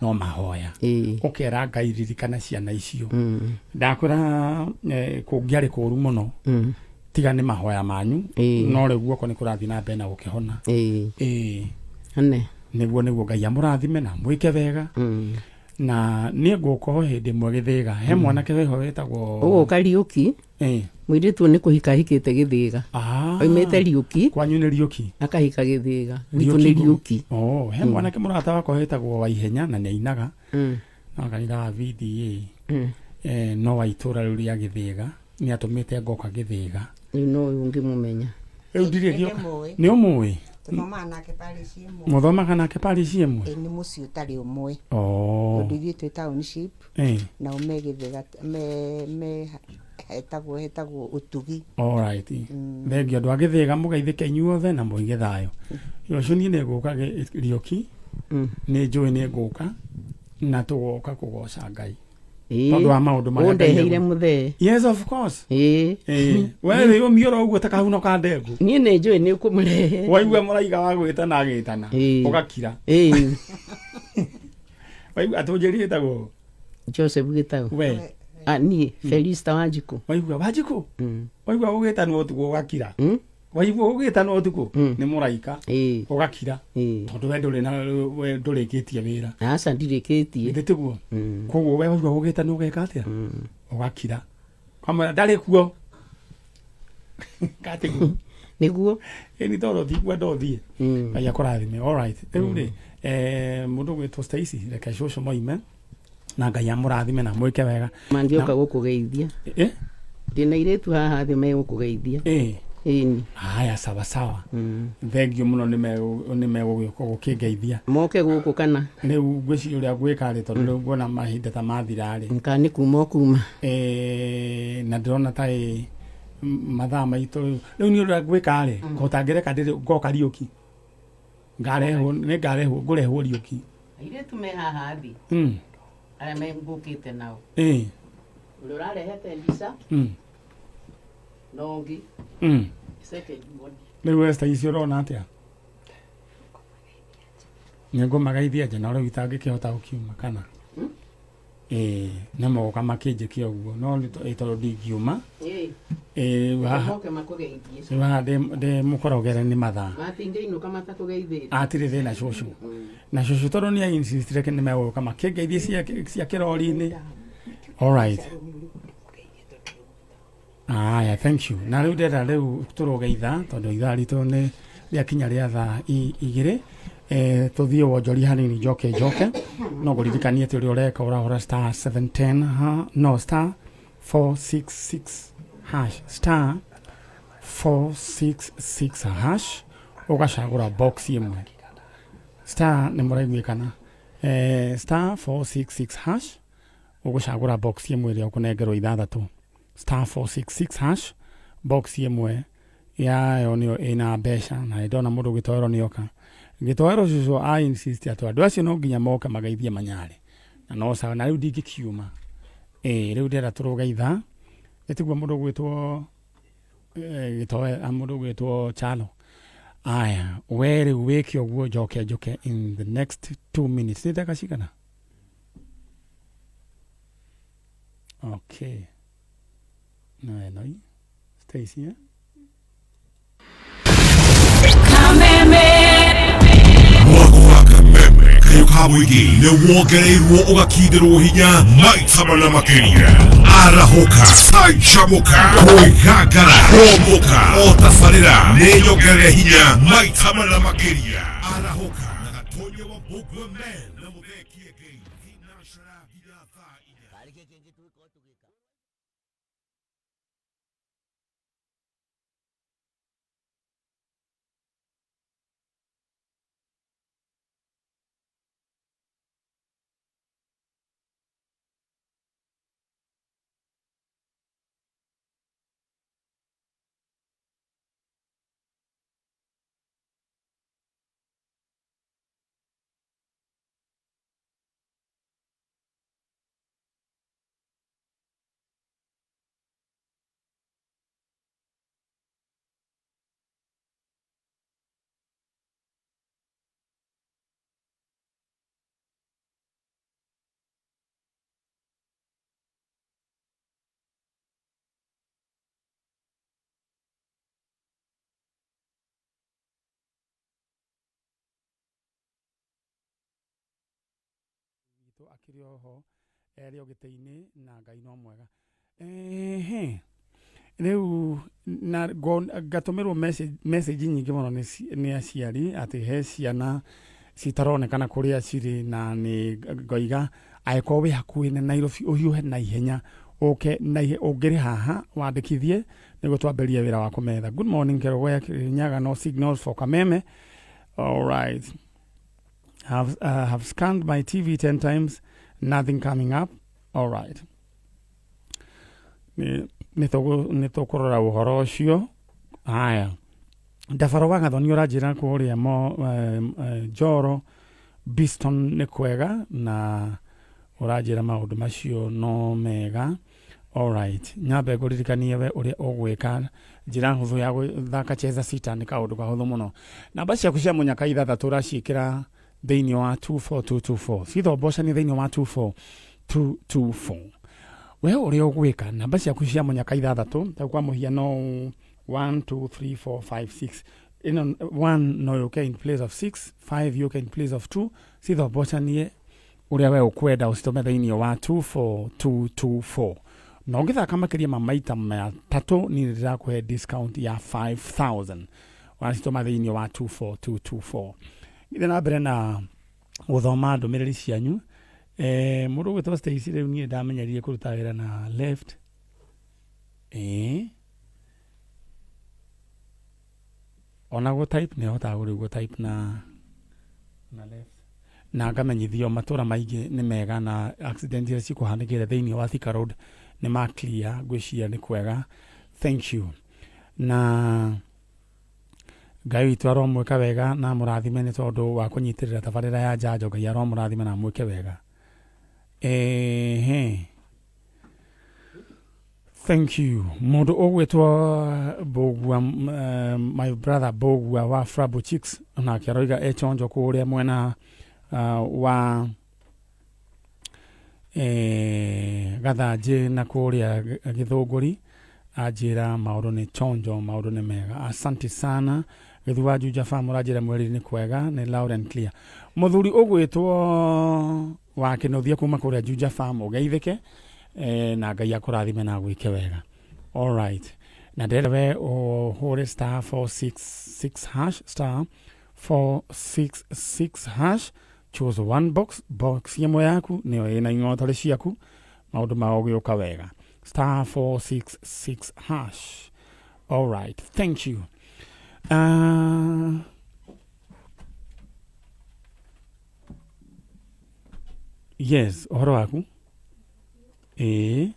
no mahoya, ũkera Ngai ririkana ciana icio. Ndakwĩra, kũngĩarĩ kũru mũno tiga nĩ mahoya manyu. No rĩu guoko nĩ kũrathiĩ na mbere na gũkĩhona. Ĩĩ. Ane. Nĩguo Ngai amũrathime na mwĩke wega. Na niĩ ngũka o hĩndĩ ĩmwe Gĩthĩga, he mwanake wĩho wĩtagwo Ũgũka Riũki. Mũirĩtu ũyũ nĩ kũhika ahikĩte Gĩthĩga. Oimĩte Riũki. Kwanyu nĩ Riũki? Akahika Gĩthĩga. Gwitũ nĩ Riũki. Oh, he mwanake mũrata wakwa wĩtagwo Waihenya na nĩ ainaga no kanitha wa VDA. No wa itũra rĩu rĩa Gĩthĩga, nĩ atũmĩte ngoka Gĩthĩga. Rĩu no ũyũ ũngĩmũmenya. Rĩu ndirĩ ngĩũka. Nĩndĩmũĩ. Nĩ ũmũĩ? Tũthomaga nake parish ĩmwe. Mũthomaga nake parish ĩmwe? Ĩ, nĩ mũciĩ ũtarĩ ũmwe. Tondũ ithuĩ twĩ township, nao me Gĩthĩga, me hetagwo Ũtugi. Alright. Thengiũ andũ a Gĩthĩga, mũgeithĩke inyuothe na mũige thayũ. Rũciũ niĩ nĩ ngũka Riũki. Nĩ njũĩ nĩ ngũka na tũgoka kũgoca Ngai tondũ wa maũndũ marĩa Ngai Ũndeheire egwĩka. mũthee. Yes, of course. Ĩĩ. We wĩ ũmioro ũguo ta kahuno ka ndengũ. Niĩ nĩ njũĩ nĩ ũkũmũrehe. Waigua mũraiga wa gwĩtana agĩtana, ũgakira. Waigua atũnjĩri ĩtagwo Joseph Gĩtaũ. We. Ah, niĩ Felista Wanjikũ. Waigua Wanjikũ, waigua ũgĩtanwo ũtukũ ũgakira. Waigua ũgĩtanwo ũtukũ nĩ mũraika, ũgakira, tondũ we ndũrĩ na we ndũrĩkĩtie wĩra. Aca, ndirĩkĩtie. Githĩ tiguo? Koguo we waigua ũgĩtanwo ũgeka atĩa? Ũgakira, kamwĩra ndarĩ kuo, katiguo? Nĩguo. Ĩni tondũ tikwenda ũthiĩ. Ngai akũrathime. Alright, rĩu rĩ, mũndũ ũgwĩtwo Stacy, reke cũcũ moime na Ngai amũrathime na mwĩke wega. Mangĩũka gũkũgeithia. Ndĩna airĩtu haha thĩ megũkũgeithia. Ĩni. Haya, sawa sawa. Thengiũ mũno, nĩ megũgĩũka gũkĩngeithia. Moke gũkũ kana? Rĩu ngwĩciria ũrĩa ngwĩka rĩ, tondũ rĩu nguona mahinda ta mathira rĩ. Kana nĩ kuma ũkuma. Na ndĩrona ta ĩ mathaa maitũ rĩu. Rĩu niĩ ũrĩa ngwĩka rĩ, ngũtangĩreka ndĩrĩ ngoka Riũki, ngarehwo, nĩ ngarehwo, ngũrehwo Riũki. Airĩtu me haha thĩ, arĩa megũkĩte nao. Ũrĩa ũrarehete mbica na ũngĩ second one. Rĩu Esther icio ũrona atĩa? Nĩ ngũmageithia nja na rĩu itangĩkĩhota gũkiuma kana ĩĩ nĩ moka makĩnjĩke ũguo no nĩ tondũ ndingiuma. Ĩĩ. Ĩĩ rĩu haha Moke makũgeithie. Rĩu haha ndĩ mũkorogere nĩ mathaa. Matingĩinũka matakũgeithĩtie. Atirĩ thĩna cũcũ na cũcũ tondũ nĩ insistire nĩ megũka makĩngeithie cia kĩrori-inĩ. Alright. Aya, thank you. Na rĩu ndĩrenda rĩu tũrũge ithaa tondũ ithaa ritũ nĩ rĩakinya rĩa thaa 2. Tũthiĩ wonjoria hanini njoke njoke. No ngũririkanie atĩ ũrĩa ũreka ũrahũra star 710 ha, no star 466 hash, star 466 hash, ũgacagũra box ĩmwe. Star nĩ mũraiguĩkana. Star 466 hash ũgũcagũra box ĩmwe ĩrĩa ũkũnengerwo ithathatũ. Star 466 hash, box ĩmwe yayo nĩyo ĩna mbeca. Na nĩ ndona mũndũ gĩtoero nĩoka. Gĩtoero cũcũ a insist atĩ andũ acio no nginya moke mageithie manyarĩ. Na no sawa, na rĩu ndingĩkiuma. Ĩĩ rĩu ndĩrenda tũrũge ithaa. Ĩtiguo mũndũ ũgwĩtwo gĩtoe, mũndũ ũgwĩtwo Chalo. Aya, we rĩu wĩke ũguo njoke njũke in the next 2 minutes. Nĩ ndagĩka cigana? Okay. No eno Stacy, eh? Mwako wa kameme kayo ka mũingĩ nĩ wongereirwo ũgakindĩrwo hinya maita mana makĩria. Arahũka, canjamũka, kwĩgangara, kũmbũka, o tabarĩra nĩ nyongerere hinya maita mana makĩria. Arahũka na Gatonye wa Mbũngwe Men na Mũthee Kĩengei thinacara nginya thaa 4. Witũ akĩrĩ oho erĩ o gĩtĩ-inĩ na Ngai no mwega. Ehe. Rĩu na ngatũmĩrwo message nyingĩ mũno nĩ aciari atĩ he ciana citaronekana kũrĩa cirĩ, na nĩ ngoiga angĩkorwo wĩ hakuhĩ na Nairobi ũhiũhe na ihenya ũke na ũngĩrĩ haha wandĩkithie nĩguo twambĩrĩrie wĩra wa kũmetha. Good morning Kerogoya Kirinyaga, no signals for Kameme. All right. Have scanned my TV 10 times, nothing coming up. All right. Nĩ tũkũrora ũhoro ũcio. Haya. Ndabaro wa Gathoni ũranjĩra kũrĩa Njoro Biston nĩ kwega na ũranjĩra maũndũ macio no mega. All right. Nyambe ngũririkanie we ũrĩa ũgwĩka njĩra hũthũ ya gũthaka cheza sita nĩ kaũndũ kahũthũ mũno. Namba ciaku cia mũnyaka ithathatũ ũraciĩkĩra thĩinĩ wa 24224. Cithombocanie thĩinĩ wa 24224. We ũrĩa ũgwĩka namba ciaku cia mũnyaka ithathatũ ta kwa mũhiano 1 2 3 4 5 6, ĩno 1 no yũke in place of 6, 5 yũke in place of 2, cithombocanie ũrĩa we ũkwenda ũcitũme thĩinĩ wa 24224. Na ũngĩthaka makĩria ma maita matatũ niĩ nĩndĩrakũhe discount ya 5000 wacitũma thĩinĩ wa 24224. Gĩthiĩ na mbere na gũthoma ndũmĩrĩri cianyu. Mũndũ ũgwĩtwo Stacy, rĩu niĩ ndamenyerire kũruta wĩra na left. Ona gũ type nĩ hotaga rĩu gũ type na left. Na ngamenyithio matũra maingĩ nĩ mega na accident iria cikũhanĩkĩire thĩinĩ wa Thika Road nĩ ma clear, ngwĩciria nĩ kwega. Thank you. Na Ngai witũ aromwĩka wega na amũrathime nĩ tondũ wa kũnyitĩrĩra tabarĩra ya njanjo. Ngai aromũrathima na amwĩke wega. Ehe. Thank you. Mũndũ ũgwĩtwo Mbũgua, my brother Mbũgua wa Frabo Chicks, nake aroiga e chonjo kũrĩa mwena wa Gathanjĩ na kũrĩa Gĩthũngũri, anjĩra maũndũ nĩ chonjo, maũndũ nĩ mega. Asante sana. Gĩthu wa Juja Farm ũranjĩra mweri nĩ kwega, nĩ loud and clear. Mũthuri ũgwĩtwo wa Kĩnuthia kuma kũrĩa Juja Farm, ũgeithĩke na Ngai akũrathime na agwĩke wega. All right. Na ndĩrenda we ũhũre star 466 hash, star 466 hash, choose one box, box ĩmwe yaku nĩyo ĩna ing'otarĩ ciaku, maũndũ mao gĩũka wega. Star 466 hash. All right, thank you. Yes, ũhoro waku? Ĩĩ.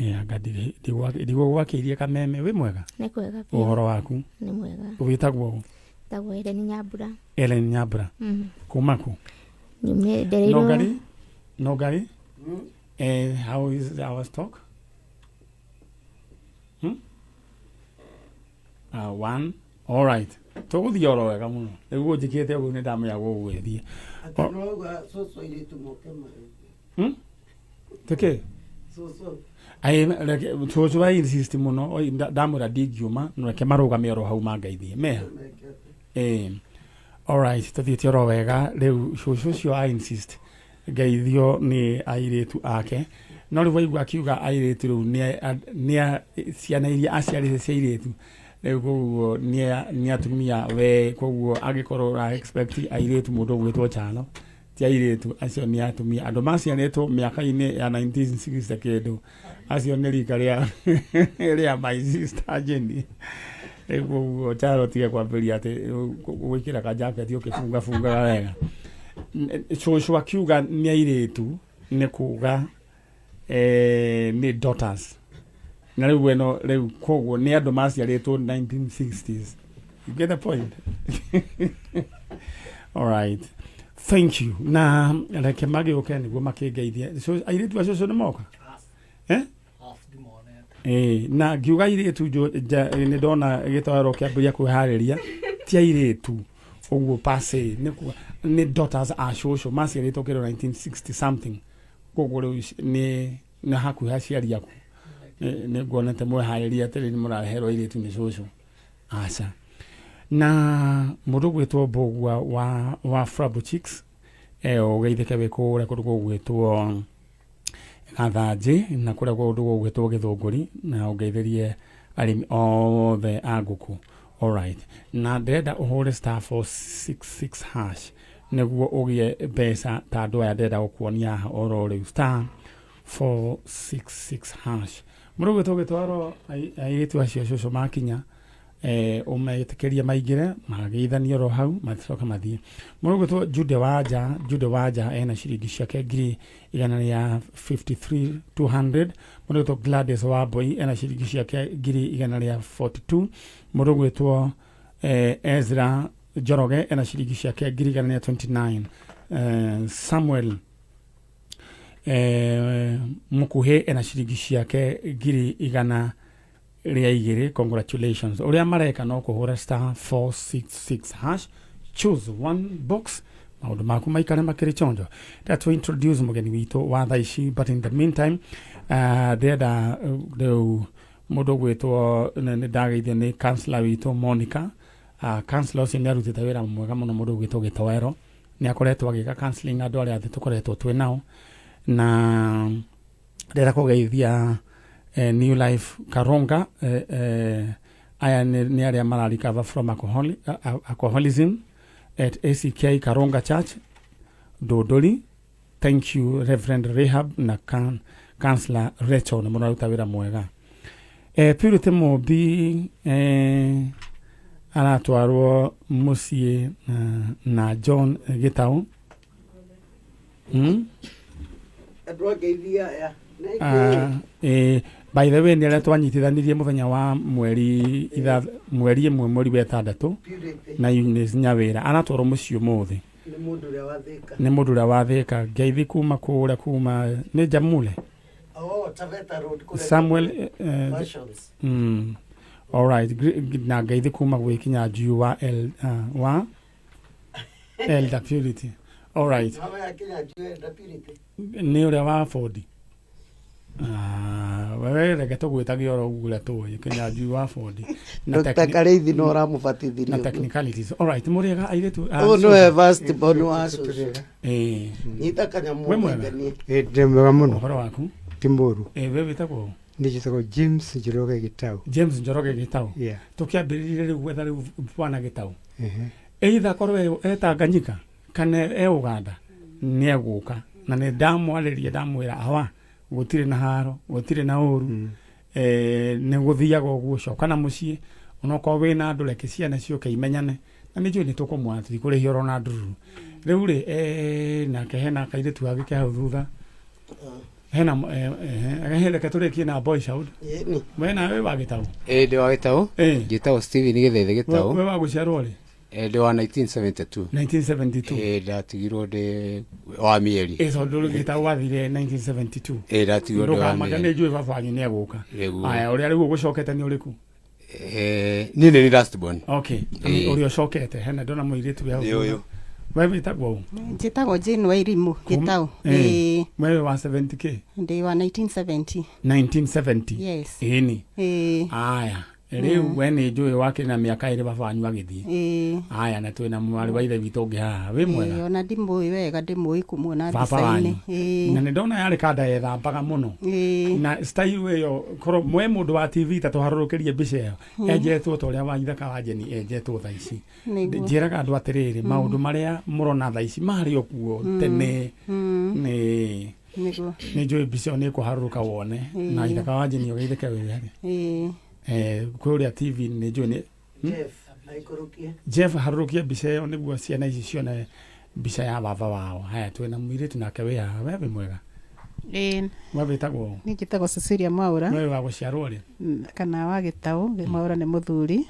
Ĩ, anga ndigũgwakĩirie kameme. Wĩ mwega? Nĩ kwega biũ. Ũhoro waku? Nĩ mwega. Wĩtagwo ũ? Tagwo Ellen Nyambura. Ellen Nyambura. Kuma kũ? Nyumĩ ndereirwo. Nogari? Nogari? How is our stock? One. All right. Tũgũthiĩ oro wega mũno. Rĩu ũnjĩkĩte ũguo nĩ ndamenya gũgũgĩthiĩ. Atanauga cũcũ airĩtu moke marĩ. Tĩkĩ? Cũcũ. Ai, reke cũcũ wa insist mũno, oi, ndamwĩra ndingiuma, no reke marũgame oro hau mangeithie. Meha? All right, tũthiĩte oro wega. Rĩu cũcũ ũcio a insist ngeithio nĩ airĩtu ake. No rĩu waigua akiuga airĩtu rĩu nĩ ciana iria aciarĩte cia airĩtu. Rĩu koguo nĩ atumia we, koguo angĩkorwo ũra expect airĩtu mũndũ ũgwĩtwo Chalo, ti airĩtu acio nĩ atumia. Andũ maciarĩtwo mĩaka-inĩ ya 1960 kĩndũ, acio nĩ rika rĩa my sister Jenny. Rĩu koguo Chalo tige kwambĩrĩria atĩ gwĩkĩra ka jacket ũkĩbungabungaga wega. Cũcũ akiuga nĩ airĩtu nĩ kuga nĩ daughters. Na rĩu ĩno rĩu koguo nĩ andũ maciarĩtwo 1960s. You get the point? All right. Thank you. Na reke magĩũke nĩguo makĩngeithie. So, airĩtu acio ũcio nĩ moka? Na ngiuga airĩtu nĩ ndona gĩtoero kĩambĩrĩria kwĩharĩria, ti airĩtu ũguo pase, nĩ kuga nĩ daughters a cũcũ maciarĩtwo kĩndũ 1960 something. Koguo rĩu nĩ hakuhĩ aciari aku. Nĩ nguonete mweharĩria atĩrĩ nĩ mũrareherwo airĩtu nĩ cũcũ. Aca. Na mũndũ ũgwĩtwo Mbũgua wa Frabo Chicks, ũgeithĩke wĩ kũrĩa kũndũ gũgwĩtwo Gathanjĩ na kũrĩa kũndũ gũgwĩtwo Gĩthũngũri, na ũngeithĩrie arĩmi othe a ngũkũ. All right. Na ndĩrenda ũhũre star 466 hash nĩguo ũgĩe mbeca ta andũ aya ndĩrenda gũkuonia haha oro rĩu, star 466 hash. Mũndũ ũgwĩtwo Gĩtwaro, airĩtu acio cũcũ makinya, ũmetĩkĩrie maingĩre mageithanie oro hau macoke mathiĩ. Mũndũ ũgwĩtwo Jude Wanja, Jude Wanja ena ciringi ciake ngiri igana rĩa fifty-three two hundred. Mũndũ ũgwĩtwo Gladys Wambui ena ciringi ciake ngiri igana rĩa 42. Mũndũ ũgwĩtwo Ezra Njoroge ena ciringi ciake ngiri igana rĩa 29. Samuel Mukuhĩ ena ciringi ciake ngiri igana rĩa igĩrĩ. Congratulations. Ũrĩa mareka no kũhũra star 466 hash, choose one box, maũndũ maku maikare makĩrĩ chonjo. Ndĩrenda to introduce mũgeni witũ wa thaa ici, but in the meantime, ndĩrenda rĩu mũndũ ũgwĩtwo nĩ ndageithio nĩ counselor witũ Monica. Counselor ũcio nĩ arutĩte wĩra mwega mũno. Mũndũ ũgwĩtwo Gĩtoero nĩ akoretwo agĩka counseling andũ arĩa othe tũkoretwo twĩ nao, na ndĩrenda kũgeithia New Life Karonga. Aya nĩ arĩa mara recover from alcoholism at ACK Karonga Church Ndũndũri. Thank you Reverend Rahab na Counselor Rachel, nĩ mũraruta wĩra mwega. Purity Mũmbi aratwarwo mũciĩ na John Gĩtaũ. Andũ angeithia aya. By the way, nĩ arĩa twanyitithanirie mũthenya wa mweri 1 mweri wa 6 na Eunice Nyawĩra aratwarwo mũciĩ ũmũthĩ. Nĩ mũndũ ũrĩa wa Thĩka. Nĩ mũndũ ũrĩa wa Thĩka. Ngeithi kuma kũrĩa, kuma nĩ Jamule. Oh, Oh, Taveta Road kũrĩa Samuel Fashions. Alright, na ngeithi kuma gwĩ Kinyanjui wa El, wa Elder Purity. Alright. Mama ya Kinyanjui Elder Purity. Nĩ ũrĩa wa Ford. Ah, wewe reke tũgwĩtage oro ũguo ũrĩa tũĩ Kinyanjui wa Ford. Na Dr. Karĩithi no ũramũbatithirie na ũguo. technicalities. Alright, mũrĩega airĩtu a Ũyũ nĩwe first born wa cũcũ. Nyita kanyamũ We mwega? ũgeithanie. Ĩ, ndĩ mwega mũno. Ũhoro waku? Ti mũru. We wĩtagwo ũ? Niĩ njĩtagwo James Njoroge Gĩtaũ. James Njoroge Gĩtaũ. Yeah. Tũkĩambĩrĩrie rĩu gwetha rĩu bwana Gĩtaũ. Ehe. Either akorwo e Tanganyika kana e Uganda nĩ egũka na nĩ ndamwarĩria ndamwĩra awa gũtirĩ na haro gũtirĩ na ũru nĩ gũthiaga ũguo coka na mũciĩ onokorwo wĩna andũ reke ciana ciũke imenyane na nĩ njũĩ nĩ tũkũmwana tũtikũrĩhia oro na ndururu rĩu rĩ nake hena kairĩtu gangĩ ke hau thutha hena reke tũrĩkie na boy child. Ĩni. We nawe wa Gĩtaũ? Ĩ, ndĩ wa Gĩtaũ. Njĩtagwo Steven Gĩthaithi Gĩtaũ. We wa gũciarwo rĩ? Ndĩ wa 1972. 1972. Ĩ, ndatigirwo ndĩ wa mĩeri. Ĩ, tondũ Gĩtaũ wathire 1972. Ĩ, ndatigirwo ndĩ wa Ndũkamake mĩeri. nĩ njũĩ baba wanyu nĩ egũka. Nĩguo. Aya, ũrĩa rĩu ũgũcokete nĩ ũrĩkũ? Niĩ nĩ last born. Okay. Ĩ. Ũrĩa ũcokete hena ndona mũirĩtu wĩ hau Nĩ thutha. ũyũ. We wĩtagwo ũ? Njĩtagwo Jane Wairimu Gĩtaũ. Ĩ. Ĩĩ. We wĩ wa 70k? Ndĩ wa 1970. 1970. Yes. Ĩni. Ĩĩ. Aya, rĩu we nĩ njũĩ wakĩrĩ na mĩaka ĩrĩ baba wanyu agĩthiĩ. Ĩĩ. Aya, na twĩna mwarĩ wa ithe witũ ũngĩ haha. Wĩ mwega? Ĩĩ, ona ndimũĩ wega ndĩmũĩ kumuona Baba mbica-inĩ. wanyu. Ĩĩ. Na nĩ ndona yarĩ kanda yethambaga mũno. Ĩĩ. Na style ĩyo korwo mwe mũndũ wa TV ta tũharũrũkĩrie mbica ĩyo enjetwo ta ũrĩa wa ithaka wa Jeni enjetwo thaa ici. Nĩguo. Njĩraga andũ atĩrĩrĩ maũndũ marĩa mũrona thaa ici marĩ o kuo tene. Nĩ Nĩguo. nĩ njũĩ mbica ĩyo nĩ ĩkũharũrũka wone na ithaka wa Jeni ũgeithĩke wĩ harĩ. Ĩĩ. Kũrĩa TV nĩ njũĩ nĩ Jeff, aikũrũkie. Jeff harũrũkie mbica ĩyo nĩguo ciana ici cione mbica ya baba wao. Haya, twĩna mũirĩtu nake wĩ haha. We wĩ mwega? Ĩĩ. We wĩtagwo ũ? Niĩ njĩtagwo Cecilia Mwaũra. We wĩ wa gũciarwo rĩ? Kana wa Gĩtaũ. Mwaũra nĩ mũthuri.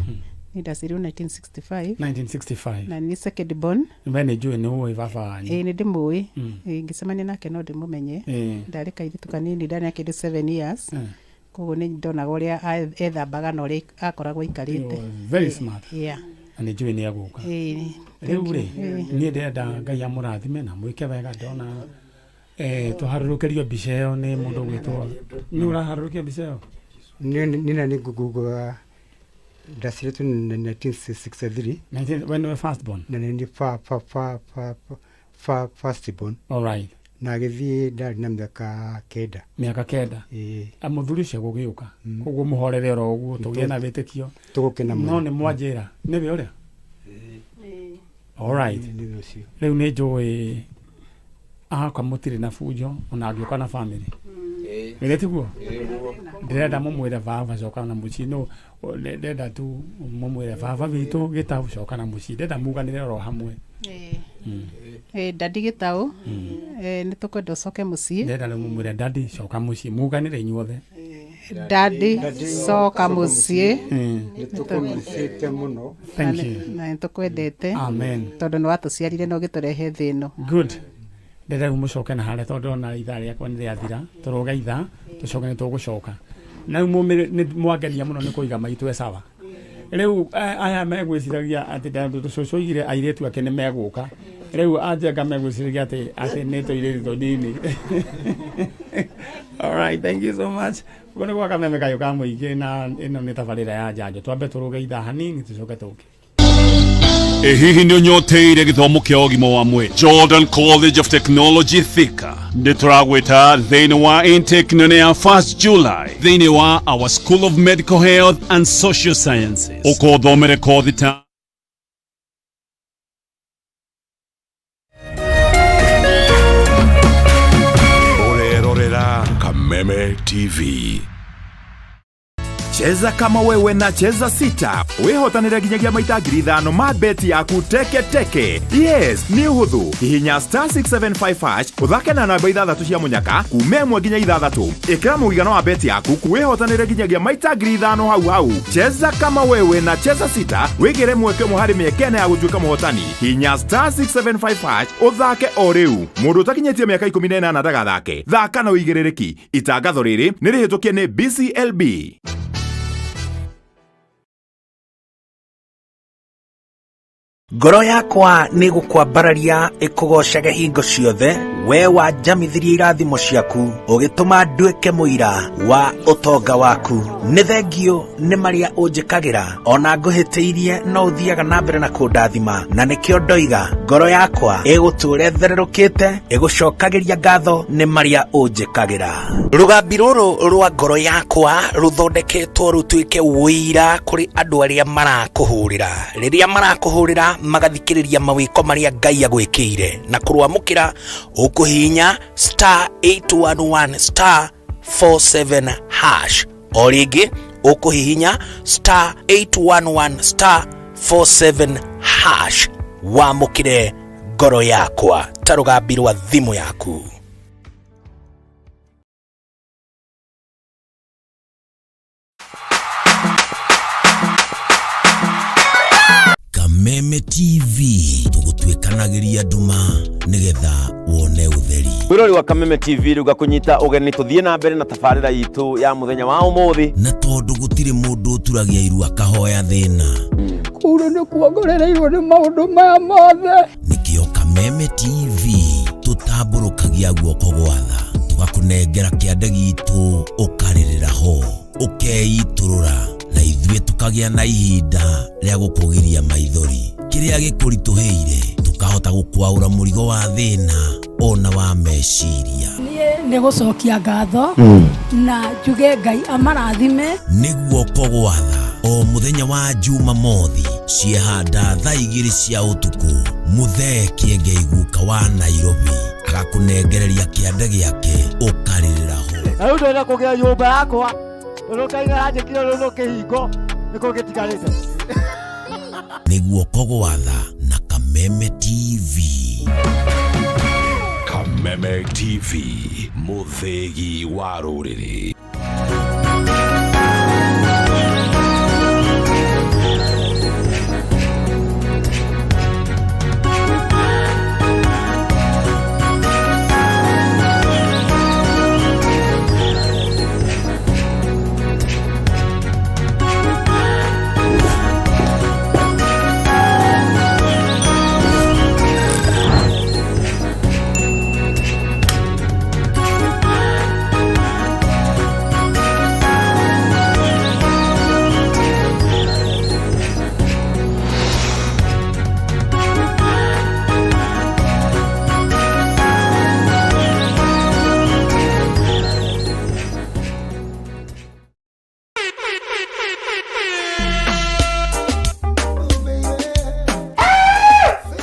Niĩ ndaciarirwo 1965. 1965. Na nĩ second born. We nĩ njũĩ nĩ ũĩ baba wanyu. Ĩĩ, nĩ ndĩmũĩ. Ĩĩ, ngĩcemania nake no ndĩmũmenye. Ndarĩ kairĩtu kanini, ndarĩ na kĩndũ 7 years. Koguo nĩ ndonaga ũrĩa ethambaga na ũrĩa akoragwo aikarĩte. He was very smart. Yeah. Na nĩ njũĩ nĩ egũka. Ĩĩ. Rĩu rĩ, Ĩĩ. niĩ ndĩrenda Ngai amũrathime na mwĩke wega ndona tũharũrũkĩrio mbica ĩyo nĩ mũndũ ũgwĩtwo nĩ ũraharũrũkia mbica ĩyo? Niĩ na nĩ ngugaga ndaciarirwo 1963. When you were first born? Na nĩ first born. All right. Na agĩthiĩ ndarĩ na mĩaka 9. Mĩaka 9. Ĩĩ. Mũthuri ũcio egũgĩũka. Koguo mũhorere oro ũguo tũgĩe na wĩtĩkio. Tũgũkena mũno. No nĩ mwanjĩra. Nĩwe ũrĩa? All right. Nĩwe ũcio. Rĩu nĩ njũĩ akwa mũtirĩ na bunjo ona angĩũka na family. Githĩ tiguo? Ndĩrenda mũmwĩre baba coka na mũciĩ no ndĩrenda tu mũmwĩre baba witũ Gĩtaũ coka na mũciĩ ndĩrenda muganĩre oro hamwe. Ĩĩ, Daddy Gĩtaũ, nĩ tũkwenda ũcoke mũciĩ. Ndĩrenda rĩu mũmwĩre daddy coka mũciĩ muganĩre inyuothe. Daddy coka mũciĩ. Nĩ tũkũmĩcĩte mũno. Thank you. Na nĩ tũkwendete. Amen. Tondũ nĩ watũciarire na ũgĩtũrehe thĩ ĩno. Good. Ndĩrenda rĩu mũcoke na harĩa tondũ ndona ithaa rĩakwa nĩ rĩathira tũrũge ithaa tũcoke nĩ tũgũcoka na rĩu nĩ mwangenia mũno nĩ kũiga maitũ e sawa. Rĩu aya megwĩciragia atĩ tondũ cũcũ oigire airĩtu ake nĩ megũka rĩu anjenga megwĩciragia atĩ nĩ tũirĩtu tũnini. All right, thank you so much. Ũguo nĩ gwa Kameme kayũ ka mũingĩ na ĩno nĩ tabarĩra ya njanjo. Twambe tũrũge ithaa hanini tũcoke tũke. Ĩ hihi nĩ ũnyoteire gĩthomo kĩa ũgima wa mwĩrĩ? Jordan College of Technology Thika nĩ tũragwĩta thĩinĩ wa intake nene ya 1st July thĩinĩ wa our School of Medical Health and Social Sciences ũkothomere kothi ta Ũrerorera Kameme TV. Cheza kama wewe na Cheza Sita wĩhotanĩre nginyagia maita 5,000 ma beti yaku teke teke. Yes, nĩ ũhũthũ. Hihinya star 675 hash ũthake na namba 6 cia mũnyaka kuma 1 nginya 6. Ĩkĩra mũigana wa beti yaku wĩhotanĩre nginyagia maita 5,000 hau hau. Cheza kama wewe na Cheza Sita wĩgĩre mweke ũmwe harĩ mĩeke ĩna ya gũtuĩka mũhotani. Hihinya star 675 hash ũthake o rĩu. Mũndũ ũtakinyĩtie mĩaka 18 ndagathake. Thaka na ũigĩrĩrĩki. Itangatho rĩrĩ nĩ rĩhĩtũkie nĩ BCLB. Ngoro yakwa nĩ gũkwambararia ĩkũgocage hingo ciothe, we wanjamithirie irathimo ciaku, ũgĩtũma nduĩke mũira wa ũtonga waku. Nĩ thengio nĩ marĩa ũnjĩkagĩra, ona ngũhĩtĩirie no ũthiaga na mbere na kũndathima, na nĩkĩo ndoiga ngoro yakwa ĩgũtũũra ĩthererũkĩte, ĩgũcokagĩria ngatho nĩ marĩa ũnjĩkagĩra. Rũgambi rũrũ rwa ngoro yakwa rũthondeketwo rũtuĩke ũira kũrĩ andũ arĩa marakũhũrĩra. Rĩrĩa marakũhũrĩra magathikĩrĩria mawĩko marĩa Ngai agwĩkĩire, na kũrwamũkĩra ũkũhihinya star 811 star 47 hash. O rĩngĩ ũkũhihinya star 811 star 47 hash wamũkĩre ngoro yakwa ta rũgambi rwa thimũ yaku. Kameme TV tũgũtuĩkanagĩria nduma nĩgetha wone ũtheri. Mwĩrori wa Kameme TV rĩu ngakũnyita ũgeni tũthiĩ na mbere na tabarĩra itũ ya mũthenya wa ũmũthĩ. Na tondũ gũtirĩ mũndũ ũturagia iru akahoya thĩna, Kũu nĩ kuongorereirwo nĩ maũndũ maya mothe. nĩkĩo Kameme TV tũtambũrũkagia guoko gwa tha, tũgakũnengera kĩande gitũ ũkarĩrĩra ho, ũkeitũrũra, na ithuĩ tũkagĩa na ihinda rĩa gũkũgiria maithori. Kĩrĩa gĩkũritũhĩire tũkahota gũkwaũra mũrigo wa thĩna ona wa meciria. Niĩ nĩ gũcokia ngatho na njuge Ngai amarathime. Nĩ guoko gwa tha o mũthenya wa Jumamothi ciehanda thaa 2 cia ũtukũ, Mũthee Kĩengei guka wa Nairobi agakũnengereria kĩande gĩake ũkarĩrĩra ho. Na rĩu ndĩrenda kũgĩa nyũmba yakwa ũrũkaigara njĩkire rũrũ kĩhingo nĩkũo gĩtigarĩte. Nĩ guoko gwa tha na Kameme TV. Kameme TV, mũthĩgi wa rũrĩrĩ.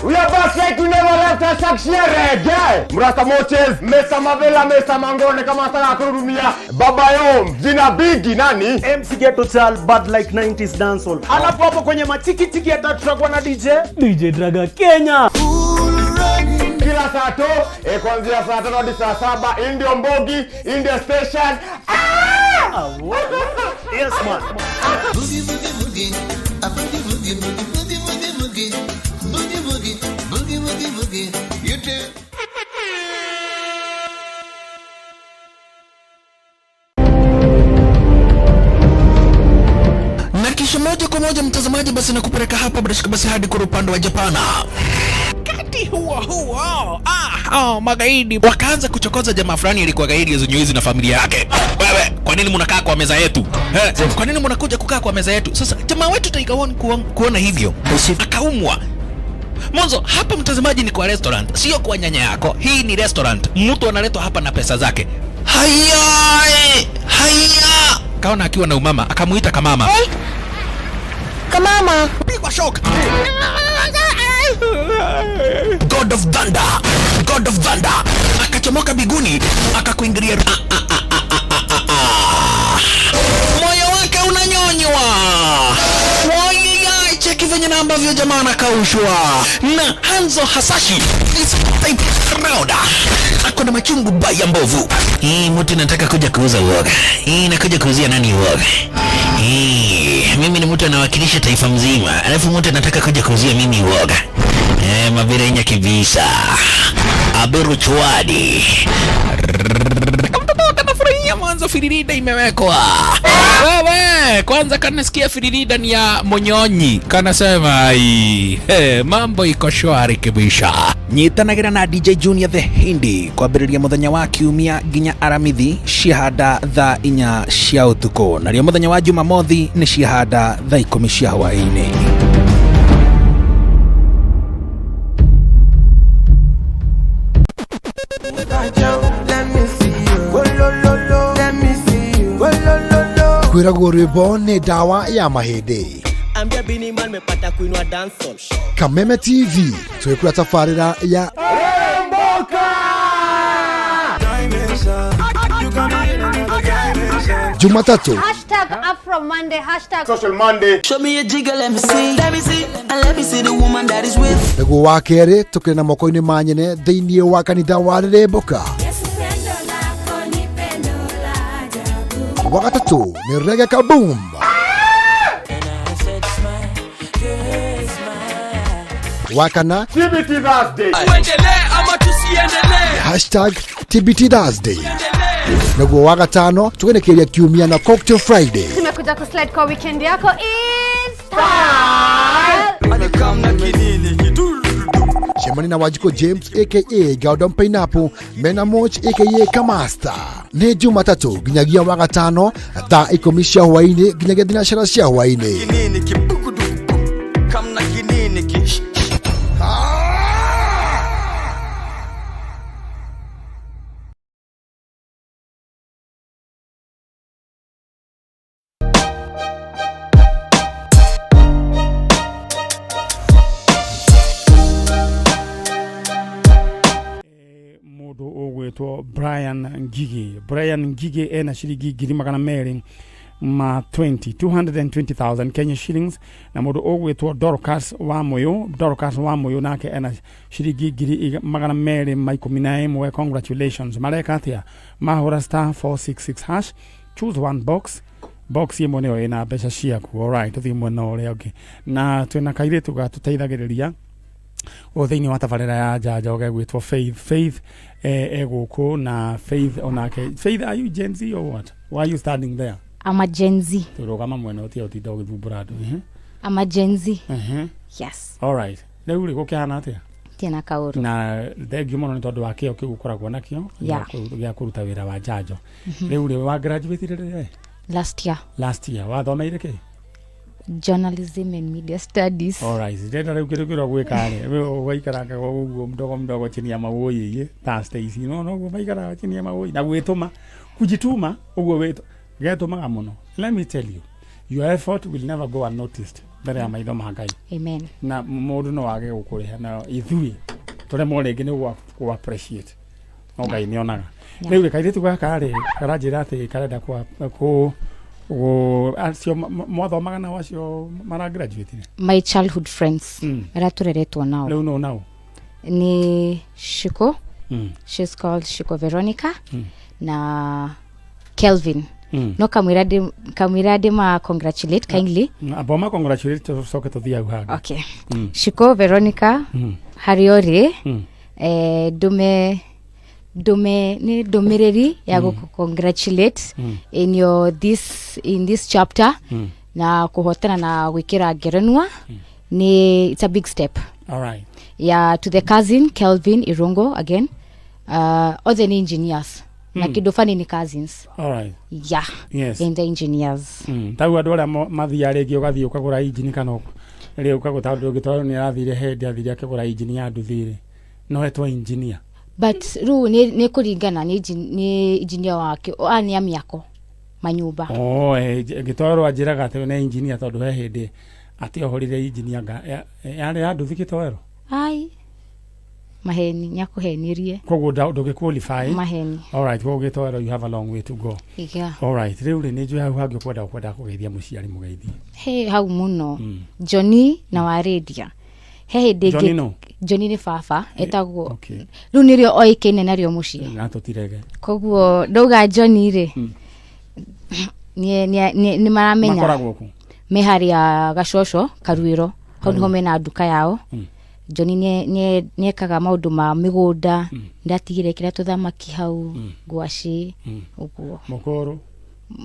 We are back like you never left us. Reggae. Mrasta Moches, Mr. Mavela, Mr. Mangone kama ataka kurudumia. Baba Yom, jina bigi nani? MC Ghetto Child, bad like 90s dancehall. Alafu hapo kwenye matiki tiki hata tutakuwa na DJ DJ Draga Kenya. Kila saa to, kuanzia saa 5 hadi saa 7, Indio Mbogi, India Station. Ah! Yes man. Boogie boogie boogie, a boogie boogie boogie boogie boogie boogie. Boogie boogie boogie boogie boogie. You too. Na kisha moja kwa moja mtazamaji, basi nakupeleka hapa bila shaka basi hadi kwa upande wa Japana. Kati huo huo, magaidi wakaanza kuchokoza jamaa fulani alikuwa gaidi ya Zunyuizi na familia yake. Wewe, kwa nini mnakaa kwa meza yetu? Kwa nini mnakuja kukaa kwa meza yetu? Sasa jamaa wetu Tiger One kuona hivyo akaumwa. Mwanzo hapa mtazamaji ni kwa restaurant, sio kwa nyanya yako. Hii ni restaurant. Mtu analetwa hapa na pesa zake. Haya! Haya! Kaona akiwa na umama, akamuita kamama. Hey. Kamama. Pigwa shock. God of Thunder. God of Thunder. Akachomoka biguni, akakuingilia. Moyo wake una Ananyonywa. Wayaya, cheki venye na ambavyo jamaa anakaushwa na Hanzo Hasashi is type round. Ako na machungu baya mbovu. Hii mtu nataka kuja kuuza uoga. Hii nakuja kuuzia nani uoga? Hii mimi ni mtu anawakilisha taifa mzima, alafu mtu anataka kuja kuuzia mimi uoga. Eh, mabirenya kibisa. Aberu chwadi. Kamtoto kanafurahia mwanzo firirida imewekwa. Wewe kwanza kanasikia firirida ni ya Monyonyi, kanasema ai, hey, mambo iko shwari kibisha. Nyitanagira na DJ Junior the Hindi kwambĩrĩria mũthenya wa kiumia nginya aramithi ciahanda thaa 4 cia ũtukũ, narĩo mũthenya wa Jumamothi nĩ ciahanda thaa 10 cia hwaĩ-inĩ. Kwĩragwo rwĩmbo nĩ ndawa ya mahĩndĩ. Ambia Bini Man mepata kuinua dancehall. Kameme TV twĩkũra tabarĩra ya Jumatatu Hashtag Afro Monday, hashtag Social Monday. Show me a jigger, let me see. Let me see. And let me see the woman that is with. Nĩguo wa kerĩ tũkĩrĩ na moko-inĩ ma nyene thĩinĩ wa kanitha wa Rĩrĩmbũka. Wa gatatũ nĩ Reggae Kaboom. Wa kana TBT Thursday. Tuendelee ama tusiendelee? Hashtag TBT Thursday. Nĩguo wa gatano tũgenekeria kiumia na Cocktail Friday. Tumekuja kuslide kwa weekend yako is style. Cemani na Wanjikũ James aka Gordon Pineapple mena Moch aka Kamasta. Nĩ Jumatatũ nginyagia wa gatano thaa 10 cia hwaĩ-inĩ nginyagia thinacara cia hwaĩ-inĩ. Kinini kibukuduku. Kamna kinini ki. Mundu ugwitwo Brian Ngigi. Brian Ngigi ena ciringi 220,000 220,000 Kenya shillings, na mundu ugwitwo Dorcas Wamuyu. Dorcas Wamuyu nake ena ciringi 211,000. Congratulations. Mareka atia? Mahura star 466 hash, choose one box. Box imwe niyo ina mbeca ciaku. Alright, tuthie mwena uria ungi na twina kairitu gatuteithagiriria o thĩinĩ wa tabarĩra ya njanjo gegwĩtwo Faith. Faith egũkũ na Faith onake. Faith, are you Gen Z or what? Why are you standing there? I'm a Gen Z. Tũrũgama mwena ũtige ũtinda ũgĩthumbũra andũ. I'm a Gen Z. Yes. All right. Rĩu rĩ gũkĩhana atĩa? Tena kaũru. Na thengiũ mũno nĩ tondũ wa kĩo kĩu ũkoragwo nakĩo gĩa kũruta wĩra wa njanjo. Rĩu rĩ wa graduate rĩ? Last year. Last year. Wathomeire kĩ? Journalism and media studies. All right. Ndenda rĩu kĩndũ kĩrĩa ũgwĩka rĩ, ũgaikaranga ũguo mdogo mdogo chini ya mawũi ta Stacy. No no maikaraga chini ya mawũi na gwĩtũma kujituma ũguo getũmaga mũno. Let me tell you, your effort will never go unnoticed mbere ya maitho ma Ngai. Amen. Na mũndũ no age gũkũrĩha na ithuĩ tũremwo rĩngĩ nĩ gũ appreciate. No Ngai nĩ onaga. Rĩu rĩ kairĩtu gaka rĩ karanjĩra atĩ karenda ku acio mwathomaga nao acio mara graduate? My childhood friends arĩa tũreretwo nao. Rĩu no nao ni Shiko. She's called Shiko Veronica na Kelvin. No kamwira ndĩ ma congratulate kindly. Amba ma congratulate tũcoke tũthiĩ hau hangĩ. Okay. Shiko Veronica harĩa ũrĩ, ndume ni ndumiriri ya guku congratulate in your this in this chapter na kuhotana na gwikira ngerenwa ni it's a big step. All right. Yeah, to the cousin Kelvin Irungo again, other engineers na kindu fani ni cousins. All right. Yeah. Yes. And the engineers. Tau andu aria mathiaga ringi ugathii ukagura engine kana ri ukaguta andu ungi ni arathire hendi athire akigura engine ya nduthi ri no etwo engineer. But riu ni kuringana ni engineer wake ni ya miako manyumba. Oh, gitoro anjiraga ati ni engineer tondu he hindi ati ohorire engineer nga yari ya nduthi gitoro. Ai. Maheni, nĩakũhenirie. Koguo ndũngĩ qualify. Maheni. Alright, koguo gĩtoero you have a long way to go. Yeah. Alright, rĩu rĩ nĩ njũĩ hau hangĩ ũkwenda ũkwenda kũgeithia mũciari mũgeithie. He hau mũno. Johnny na Warĩndia. He hĩndĩ Johnny ĩngĩ nũ? Johnny nĩ baba etagwo. Okay. Rĩu nĩrĩo oĩkaine narĩo mũciĩ. Na tũtirege. Koguo ndauga Johnny rĩ nĩ maramenya. Makoragwo kũ? Me harĩa Gacoco Karuĩro. Hau niho mena nduka yao. Johnny nĩekaga maũndũ ma mĩgũnda. Ndatigire kĩrĩa tũthamaki hau, ngwacĩ, ũguo. Mũkũrũ.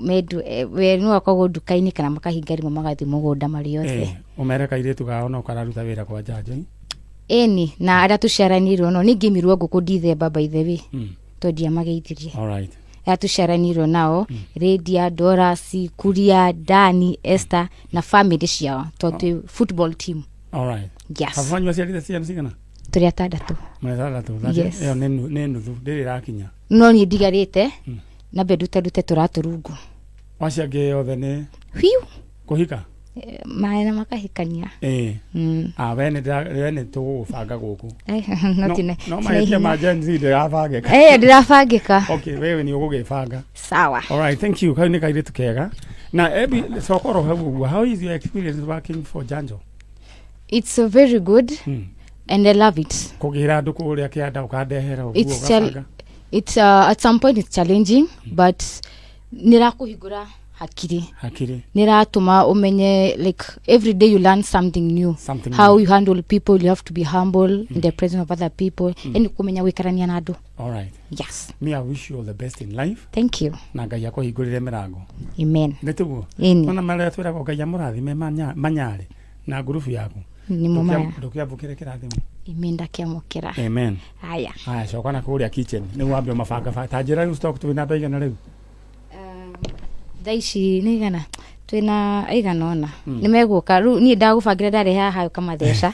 Mendu we no akoragwo nduka-inĩ kana makahinga rĩmwe magathiĩ mũgũnda marĩ othe. Ũmere kairĩtu kao no kararuta wĩra kwa njanjo. Ĩni na arĩa tũciaranĩirwo nao ningĩmirwo ngũkũ ndithemba by the way. Tondũ ndiamageithirie. Alright. Arĩa tũciaranĩirwo nao, Lydia, Doras, Kuria, Dani, Esther na family ciao tondũ twĩ football team. Alright. Yes. Baba wanyu aciarire ciana cigana? Tũrĩ atandatũ. Mũrĩ atandatũ. Yes. Ĩyo nĩ nuthu ndĩrĩ ĩrakinya. No niĩ ndigarĩte na mbe ndute tũratũ rungu. Acio angĩ othe nĩ Whiu. kũhika? Maĩ na makahikania. Ah, we nĩ we nĩ tũgũgũbanga gũkũ. No ti No mahĩtia ma Gen Z ndĩrabangĩka. Ndĩrabangĩka. Okay, wewe nĩ ũgũgĩbanga. Sawa. All right, thank you. Kau nĩ kairĩtu kega. Na Ebi, coka oro hau ũguo. How is your experience working for Janjo? It's a very good and I love it. Kũgĩra andũ kũrĩa kĩanda ũkandehera ũguo It's chal ũgabanga. it's at some point it's challenging but nĩrakũhingũra hakiri. Hakiri. Nĩratũma ũmenye like every day you learn something new. Something How new. you handle people, you have to be humble in the presence of other people. Yani kũmenya gũikarania na andũ. All right. Yes. Me, I wish you all the best in life. Thank you. Na Ngai akũhingũrĩre mĩrango. Amen. Nĩ tiguo? Ĩni. Ona marĩa twĩragwo Ngai amũrathime manyarĩ na ngurubu yaku. Nĩmo maya. Ndũkĩambũkĩre kĩrathimo. Amen, ndakĩamũkĩra. Amen. Haya. Haya, coka na kũrĩa kitchen. Nĩ wambe ũmabanga banga. Ta njĩra rĩu stock twĩna andũ aigana rĩu? Thaa ici nĩ igana twĩna aigana ũna. Nĩ megũka rĩu niĩ ndagũbangĩra ndarehe haha ũkamatheca.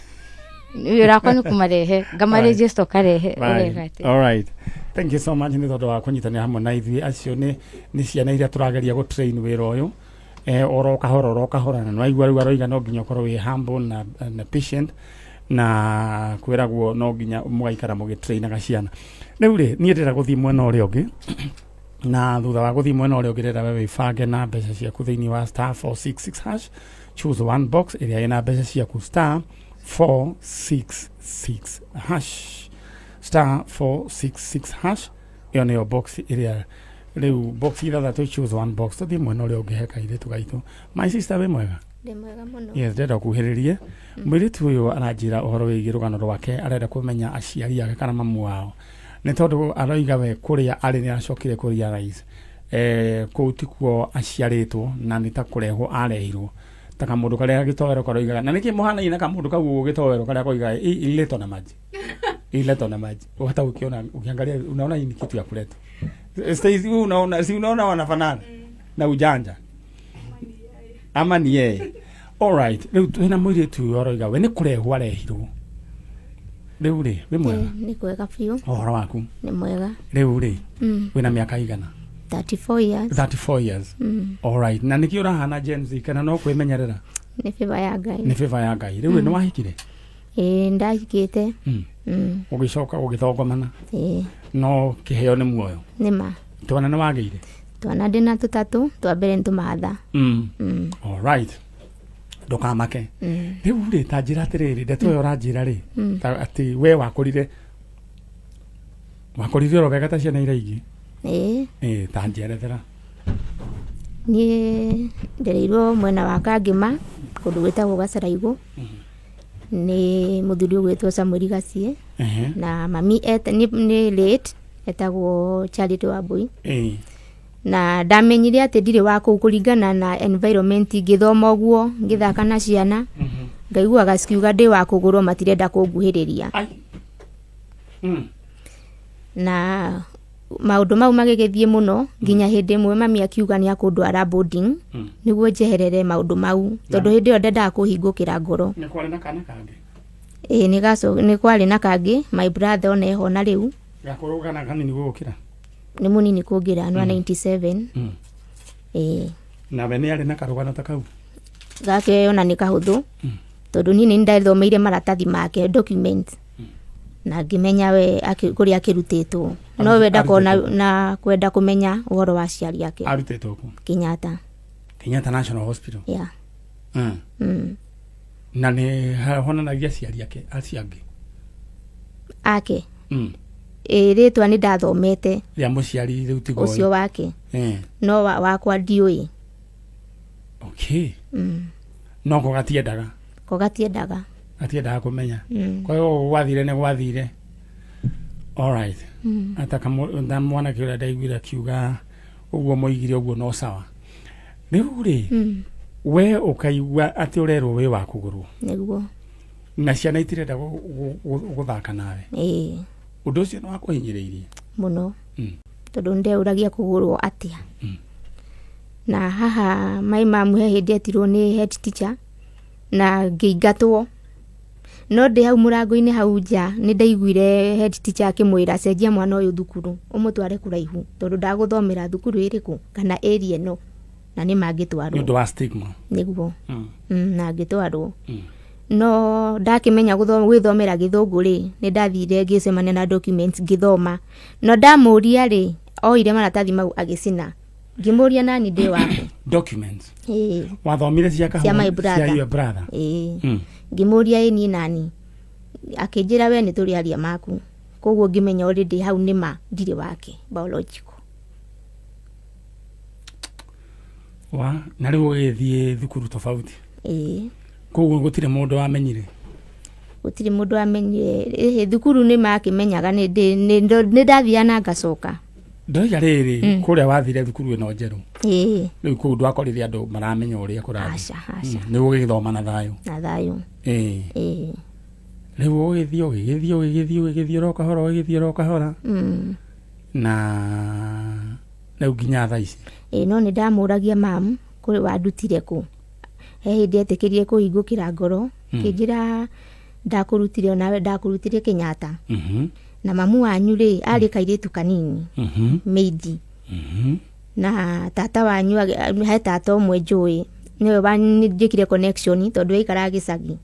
Wĩra wakwa nĩ kũmarehe ngamaregister ũkarehe ũgeka atĩ. All right. Thank you so much nĩ tondũ wa kũnyitanĩra hamwe na ithuĩ. Acio nĩ ciana iria tũrageria gũ train wĩra ũyũ. Oro kahora oro kahora na nĩwaigua rĩu aroiga no nginya ũkorwo wĩ humble na patient na kwĩragwo no nginya mũgaikara mũgĩtrainaga ciana. Rĩu rĩ niĩ ndĩrenda gũthiĩ mwena ũrĩa ũngĩ na thutha wa gũthiĩ mwena ũrĩa ũngĩ ndĩrenda we wĩbange na mbeca ciaku thĩinĩ wa star 466 hash, choose one box ĩrĩa ĩna mbeca ciaku, star 466 hash, star 466 hash. Ĩyo nĩyo box ĩrĩa rĩu, box ithathatũ, choose one box. Tũthiĩ mwena ũrĩa ũngĩ he kairĩtu gaitũ. My sister, wĩ mwega? Ndĩ mwega mũno. Yes, ndĩrenda kuhĩrĩrie mũirĩtu ũyũ aranjĩra ũhoro wĩgiĩ rũgano rwake. Arenda kũmenya aciari ake kana mamu wao nĩ tondũ aroiga we kũrĩa arĩ nĩ aracokire kũ realize kũu tikuo aciarĩtwo na nĩ ta kũrehwo arehirwo ta kamũndũ karĩa gĩtoero karoigaga na nĩkĩ mũhanaine na kamũndũ kau ũguo gĩtoero karĩa koigaga iletwa na maji, iletwa na maji. Hata ukiona, ukiangalia unaona hii ni kitu ya kuletwa. Stacy, unaona, si unaona wanafanana na ujanja ama ni yeye? Alright, rĩu twĩna mũirĩtu ũyũ aroiga we nĩ kũrehwo arehirwo. Rĩu rĩ, wĩ mwega? Nĩ kwega biũ. Ũhoro waku? Nĩ mwega. Rĩu rĩ, wĩna mĩaka igana? 34 years. 34 years. Alright, na nĩkĩ ũrahana Gen Z kana no kwĩmenyerera? Nĩ favor ya Ngai. Nĩ favor ya Ngai. Rĩu rĩ, nĩ wahikire? Ĩĩ, ndahikĩte. Ũgĩcoka ũgĩthongomana? Ĩĩ. No kĩheo nĩ muoyo. Nĩ ma. Twana nĩ wagĩire? Twana ndĩna tũtatũ, twa mbere nĩ tũmatha. Alright, ndũkamake. Rĩu rĩ, ta njĩra atĩrĩrĩ, ndeto ĩyo ũranjĩra rĩ, ta atĩ we wakũrire oro wega ta ciana iria ingĩ? Ĩĩ. Ĩĩ, ta njerethera. Niĩ ndereirwo mwena wa Kangĩma kũndũ gwĩtagwo Gacaraigũ. Nĩ mũthuri ũgwĩtwo Samuel Gacie. Na mami nĩ late etagwo Charity Wambui. Na ndamenyire atĩ ndirĩ wa kũu kũringana na environment, ngĩthoma ũguo ngĩthaka na ciana ngaiguaga cikiuga ndĩ wa kũgũrwo, matirenda kũnguhĩrĩria. Na maũndũ mau magĩgĩthiĩ mũno nginya hĩndĩ ĩmwe mami akiuga nĩ akũndwara boarding nĩguo njeherere maũndũ mau tondũ hĩndĩ ĩyo ndendaga kũhingũkĩra ngoro. Nĩ kwarĩ na kana kangĩ? Ĩĩ, nĩ kwarĩ na kangĩ, my brother ona eho na rĩu. Gakũrũ kana kanini gũgũkĩra? Nĩ mũnini kũngĩra, nĩ wa 97. Ĩĩ. Nawe nĩ arĩ na karũgano ta kau? Gake ona nĩ kahũthũ tondũ niĩ nĩ ndathomeire maratathi make, document. Na ngĩmenya we kũrĩa akĩrutĩtwo, no we ndakona Arutĩtwo kũ? Na kwenda kũmenya ũhoro wa aciari ake. Arutĩtwo kũ? Kenyatta. Kenyatta National Hospital? Yeah. Na nĩ honanagia aciari ake acio angĩ? Ake. Ĩ, rĩtwa nĩ ndathomete. Rĩa mũciari rĩu tigo Ũcio wake. No wakwa ndiũĩ. Okay. No ko gatiendaga? Ko gatiendaga. Gatiendaga kũmenya. Kwa hiyo gwathire nĩ gwathire, alright. Ata na mwanake ũrĩa ndaiguire akiuga ũguo moigire ũguo, no sawa rĩu rĩ, we ũkaigua atĩ ũrerwo wĩ wa kũgũrwo. Nĩguo. Na ciana itirenda gũthaka nawe. Ĩĩ. Ũndũ ũcio nĩ wakũhinyĩrĩirie? Mũno. Tondũ ndeũragia kũgũrwo atĩa. Na haha my mum he hĩndĩ etirwo nĩ head teacher na ngĩingatwo, no ndĩ hau mũrango-inĩ hau nja nĩ ndaiguire head teacher akĩmwĩra, "Cenjia mwana ũyũ thukuru, ũmũtware kũraihu, tondũ ndagũthomera thukuru ĩrĩkũ kana area ĩno." Na nĩ Nĩ mangĩtwarwo. Ũndũ wa stigma. Nĩguo. Na ngĩtwarwo. No ndakĩmenya gwĩthomera gĩthũngũ rĩ, nĩ ndathire ngĩcemania na documents ngĩthoma, no ndamũria rĩ, oire maratathi mau agĩcina. Ngĩmũria nani ndĩ waku. Documents? Ĩĩ. Wathomire cia Cia my kahũa? brother. Cia your brother. Ĩĩ. Ngĩmũria, "Ĩ niĩ nani?" Akĩnjĩra, "We nĩ tũrĩ aria maku." Koguo ngĩmenya already hau nĩma ndirĩ wake biological. Wa na rĩu ũgĩthiĩ thukuru tofauti? Ĩĩ. Koguo gũtirĩ mũndũ wamenyire? Gũtirĩ mũndũ wamenyire. Ĩhĩ, thukuru nĩ makĩmenyaga nĩ ndathiaga na ngacoka. Ndoiga rĩrĩ, kũrĩa wathire thukuru ĩno njerũ, Ĩĩ. Rĩu kũu ndwakorire andũ maramenya ũrĩa kũrathiĩ? Aca, aca. Nĩ ũgĩgĩthoma na thayũ? Na thayũ. Ĩĩ. Ĩĩ. Rĩu ũgĩthiĩ ũgĩgĩthiĩ ũgĩgĩthiĩ ũgĩgĩthiĩ oro kahora, ũgĩgĩthiĩ oro kahora, na rĩu nginya thaa ici. Ĩĩ, no nĩ ndamũragia mam kũrĩ wandutire kũ. He hĩndĩ etĩkĩrire kũhingũkĩra ngoro. Kĩnjĩra, "Ndakũrutire onawe, ndakũrutire Kenyatta, na mamu wanyu rĩ arĩ kairĩtu kanini, maid, na tata wanyu he tata ũmwe njũĩ nĩwe wanjĩkire connection, tondũ aikaraga gĩcagi.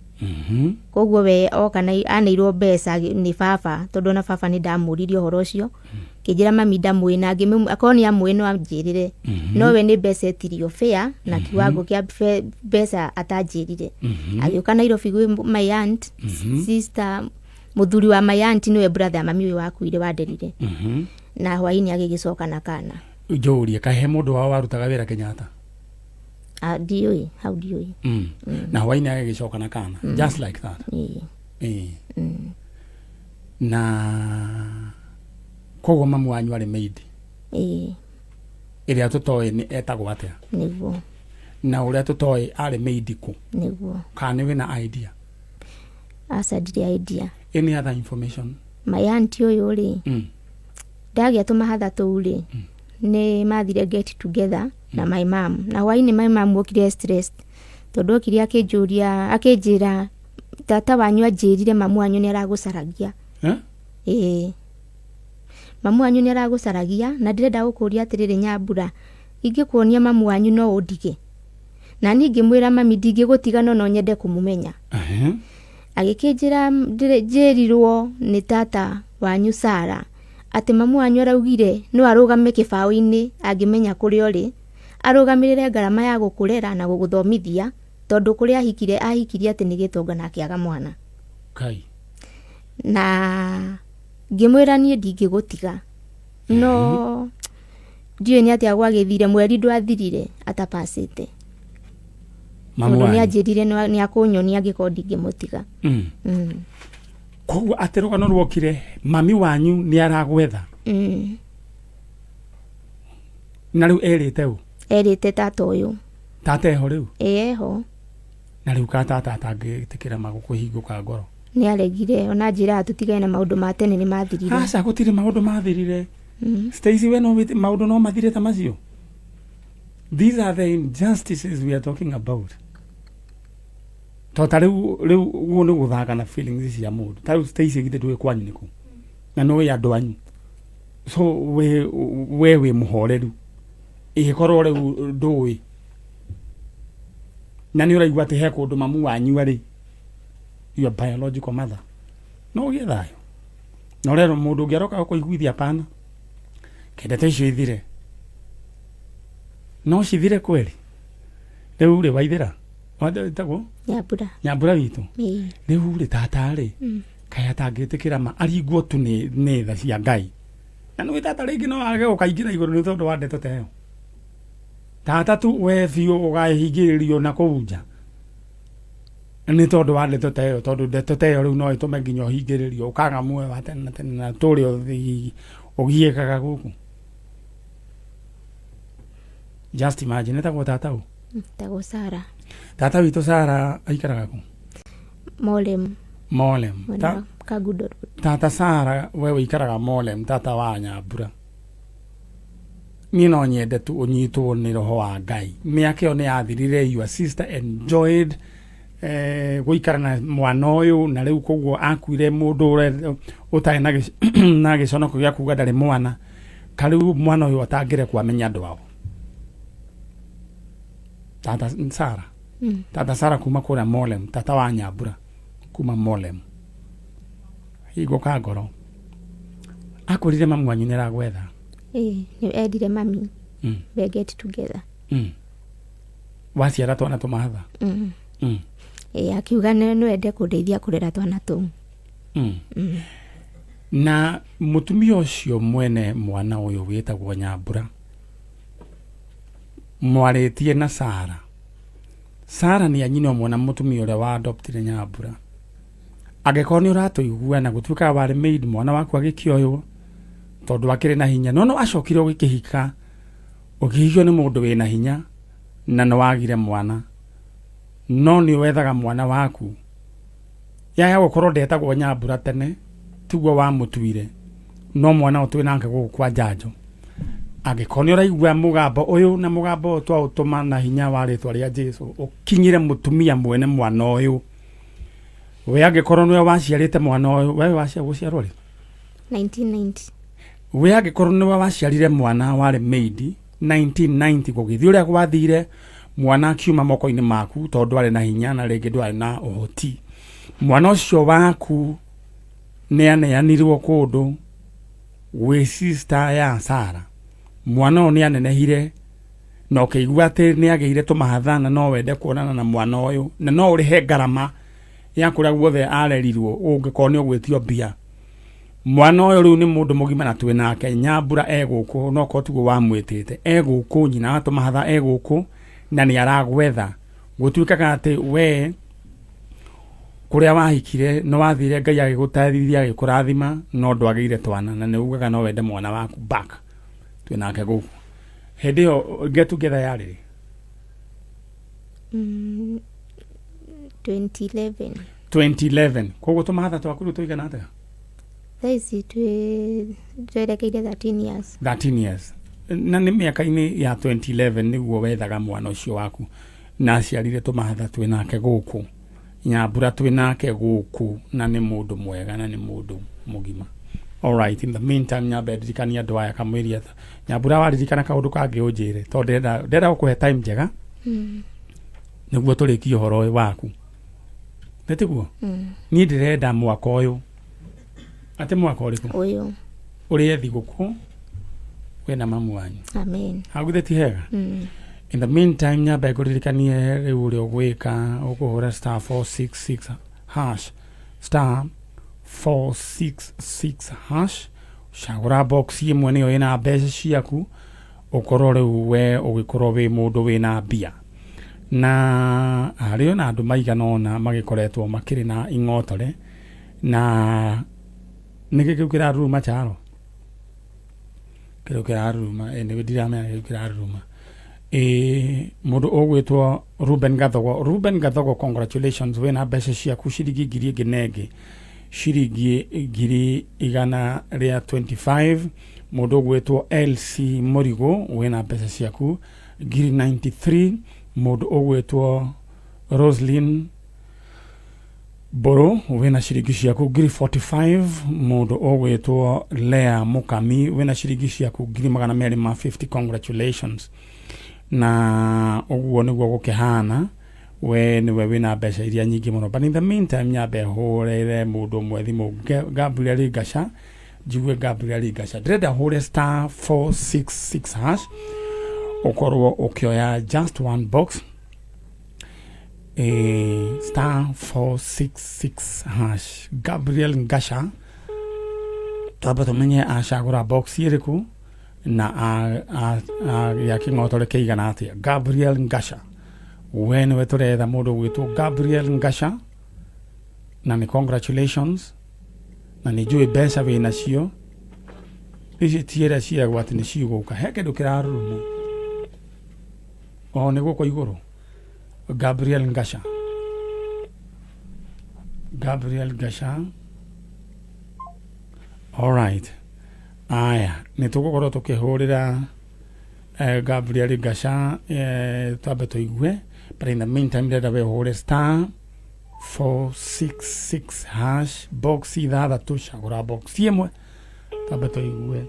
Koguo we oka na aneirwo mbeca nĩ baba, tondũ ona baba nĩ ndamũririe ũhoro ũcio, kĩnjĩra mami ndamũĩ, na akorwo nĩ amũĩ no anjĩrĩre. No we nĩ mbeca etirio fair na kiwango kĩa mbeca atanjĩrire. Agĩũka Nairobi gwĩ my aunt, sister mũthuri wa my aunt, nĩwe brother ya mami ũyũ wakuire wanderire. Na hwainĩ agĩgĩcoka na kana. Njũrie, kahe mũndũ wao warutaga wĩra Kenyatta? Ah, ndiũĩ hau, ndiũĩ. Na hwainĩ agĩgĩcoka na kana? Just like that? Ĩĩ. Ĩĩ. Na koguo mamu wanyu arĩ maid? Ĩĩ. Ĩrĩa tũtoĩ nĩ etagwo atĩa? Nĩguo. Na ũrĩa tũtoĩ arĩ maid kũ? Nĩguo. Kana nĩ wĩna idea? Aca, ndirĩ idea. Any other information? My aunt ũyũ rĩ, ndagĩa tũmahatha tũu rĩ, nĩ mathire get together na my mom, na hwainĩ my mom okire stressed, tondũ okire akĩnjũria, akĩnjĩra, "Tata wanyu anjĩrire mamu wanyu nĩ aragũcaragia." Eh? Ĩĩ, "Mamu wanyu nĩ aragũcaragia, na ndĩrenda gũkũria atĩrĩrĩ, Nyambura, ingĩkuonia mamu wanyu no ũndige?" Na niĩ ngĩmwĩra, "Mami, ndingĩgũtiga, no no nyende kũmũmenya." Agĩkĩnjĩra, "Njĩrirwo nĩ tata wanyu Sara atĩ mamu wanyu araugire no arũgame kĩbaũ-inĩ angĩmenya kũrĩa ũrĩ, arũgamĩrĩre ngarama ya gũkũrera na gũgũthomithia, tondũ kũrĩa ahikire ahikirie atĩ nĩ gĩtonga na akĩaga mwana." Kai. Na ngĩmwĩra, "Niĩ ndingĩgũtiga." No ndiũĩ nĩ atĩa gwagĩthire, mweri ndwathirire atapacĩte. Mamu Tondũ nĩ wanyu. anjĩrire nĩ akũnyonia angĩkorwo ndingĩmũtiga. Koguo atĩ rũgano ruokire mami wanyu nĩ aragwetha? Na rĩu erĩte ũ? Erĩte tata ũyũ. Tata eho rĩu? Ĩ, eho. Na rĩu ka tata atangĩtĩkĩra magũkũhingũka ngoro? Nĩ aregire, ona njĩraga tũtigane na maũndũ ma tene, nĩ mathirire. Aca, gũtirĩ maũndũ mathirire. Stacy, we no maũndũ no mathire ta macio? These are the injustices we are talking about. To ta rĩu rĩu ũguo nĩ gũthaka na feelings cia mũndũ. Ta rĩu Stacy, githĩ ndũĩ kwanyu nĩkũ na nĩũĩ andũ anyu? So we wĩ mũhoreru, ĩgĩkorwo rĩu ndũĩ na nĩ ũraigua atĩ he kũndũ mamu wanyu arĩ, your biological mother, no ũgĩe thayũ. Na ũrerwo mũndũ ũngĩ aroka gũkũiguithia pana kendete icio ithire no cithire kweli rĩu rĩ waithĩra wetagwo Nyambura. Nyambura witũ. Ĩĩ. Rĩu rĩ tata rĩ kaĩ atangĩtĩkĩra ma aringwo tu nĩ tha cia Ngai na nĩ tata rĩngĩ no age gũkaingĩra igũrũ nĩ tondũ wa ndeto ta ĩyo. Tata tu we biũ ũgahingĩrĩrio na kũu nja nĩ tondũ wa ndeto ta ĩyo, tondũ ndeto ta ĩyo rĩu no ĩtũme nginya ũhingĩrĩrio ũkaga muoyo wa tene na tene na tũrĩ ũgiĩkaga gũkũ. Just imagine etagwo tata ũ? Tagwo Sara. Tata witũ Sara aikaraga kũ? Molem. Molem. Mwena wa Kangundo Road. Tata Sara we ũikaraga Molem, tata wa Nyambura. Niĩ no nyende tu ũnyitwo nĩ roho wa Ngai. Mĩaka ĩyo nĩ yathirire, your sister enjoyed gũikara na mwana ũyũ na rĩu koguo akuire mũndũ ũrĩa ũtarĩ na gĩconoko gĩa kuga ndarĩ mwana. Karĩu mwana ũyũ atangĩrekwo amenye andũ ao. Tata Sara. Tata Sara kuma kũrĩa Molem, tata wa Nyambura kuma Molem. Hingũka ngoro. Akwĩrire mamu wanyu nĩ aragwetha. Ĩĩ, nĩ endire mami. We get together. Waciara twana tũmahatha. Ĩĩ, akiuga no ende kũndeithia kũrera twana tũu. Na mũtumia ũcio mwene mwana ũyũ wĩtagwo Nyambura mwarĩtie na Sara. Sara nĩ anyina ũmwe na mũtumia ũrĩa wa adoptire Nyambura. Angĩkorwo nĩ ũratũigua na gũtuĩkaga warĩ maid mwana waku agĩkĩoywo tondũ akĩrĩ na hinya no no acokire ũgĩkĩhika ũkĩhikio nĩ mũndũ wĩna hinya na nĩ wagire mwana no nĩ wethaga mwana waku yaya gũkorwo ndetagwo Nyambura tene tiguo wamũtuire no mwana ũyũ twĩ nake gũkũ kwa njanjo. Angĩkorwo nĩ ũraigua mũgambo ũyũ na mũgambo ũyũ twaũtũma na hinya wa rĩtwa rĩa Jesu ũkinyĩre mũtumia mwene mwana ũyũ we angĩkorwo nĩwe waciarĩte mwana ũyũ wewe gũciarwo rĩ? 1990. We angĩkorwo nĩwe waciarire mwana warĩ maid 1990 gũgĩthiĩ ũrĩa gwathire mwana akiuma moko-inĩ maku tondũ ndwarĩ na hinya na rĩngĩ ndwarĩ na ũhoti. Mwana ũcio waku nĩ aneanirwo kũndũ gwĩ sister ya Sara. Mwana ũyũ nĩ anenehire na ũkĩigua atĩ nĩ agĩire tũmahatha na no wende kuonana na mwana ũyũ na no ũrĩhe ngarama ya kũrĩa guothe arerirwo ũngĩkorwo nĩ ũgwĩtio mbia. Mwana ũyũ rĩu nĩ mũndũ mũgima na twĩ nake Nyambura e gũkũ no korwo tiguo wamwĩtĩte e gũkũ nyina wa tũmahatha e gũkũ na nĩ aragwetha. Gũtuĩkaga atĩ we kũrĩa wahikire nĩ wathire Ngai agĩgũteithia agĩkũrathima no ndwagĩire twana na nĩ ugaga no wende mwana waku back twĩ nake gũkũ. Hĩndĩ ĩyo get together yarĩ rĩ? 2011. 2011. Koguo tũmahatha twaku rĩu tũigana atĩa? Thaa ici twerekeire 13 years. 13 years. Na nĩ mĩaka-inĩ ya 2011 nĩguo wethaga mwana ũcio waku na aciarire tũmahatha twĩ nake gũkũ. Nyambura twĩ nake gũkũ na nĩ mũndũ mwega na nĩ mũndũ mũgima. Alright, in the meantime nyambe ndirikanie andũ aya kamwĩria Nyambura waririkana kaũndũ kangĩ ũnjĩre tondũ ndĩrenda gũkũhe time njega nĩguo tũrĩkie ũhoro ũyũ waku. Nĩ tiguo? Niĩ ndĩrenda mwaka ũyũ. Atĩ mwaka ũrĩkũ? Ũyũ. Ũrĩe thigũkũ we na mamu wanyu. Amen. Hau githĩ ti hega? In the meantime nyambe ngũririkanie rĩu ũrĩa ũgwĩka ũkũhũra star 466 hash star 466 hash cagũra box ĩmwe nĩyo ĩna mbeca ciaku ũkorwo rĩu we ũgĩkorwo wĩ mũndũ wĩna mbia. Na harĩ ona andũ maigana ũna magĩkoretwo makĩrĩ na ing'otore na nĩkĩ kĩu kĩraruruma Charo? Kĩu kĩraruruma nĩ ndiramenya kĩu kĩraruruma. Mũndũ ũgwĩtwo Ruben Gathogo. Ruben Gathogo, congratulations, wĩna mbeca ciaku ciringi ngiri ĩngĩ na ĩngĩ ciringi 125,000. Mũndũ ũgwĩtwo LC Mũrigo wĩna mbeca ciaku 93,000. Mũndũ ũgwĩtwo Roslyn Mbũrũ wĩna ciringi ciaku 45,000. Mũndũ ũgwĩtwo Lea Mũkami wĩna ciringi ciaku 250,000. Congratulations. Na ũguo nĩguo gũkĩhana. We nĩwe wĩna mbeca iria nyingĩ mũno, but in the meantime nyambe hũrĩre mũndũ ũmwe thimũ, Gabriel Ngasha. Njigue Gabriel Ngasha, ndĩrenda hũre star 466 hash, ũkorwo ũkĩoya just one box, star 466 hash. Gabriel Ngasha, twambe tũmenye acagũra box ĩrĩkũ na gĩa kĩng'otore kĩigana atĩa. Gabriel Ngasha, we nĩwe tũretha, mũndũ ũgwĩtwo Gabriel Ngasha, na nĩ congratulations, na nĩ njũĩ mbeca wĩ nacio ici tiĩra ciĩragwo atĩ nĩ cigũka. He kĩndũ kĩraruruma o nĩ gũkũ igũrũ. Gabriel Ngasha, Gabriel Ngasha, alright. Aya, nĩ tũgũkorwo tũkĩhũrĩra Gabriel Ngasha, twambe tũigue, but in the meantime ndĩrenda we ũhũre star 466 hash, box ithathatũ, cagũra box ĩmwe, twambe tũigue.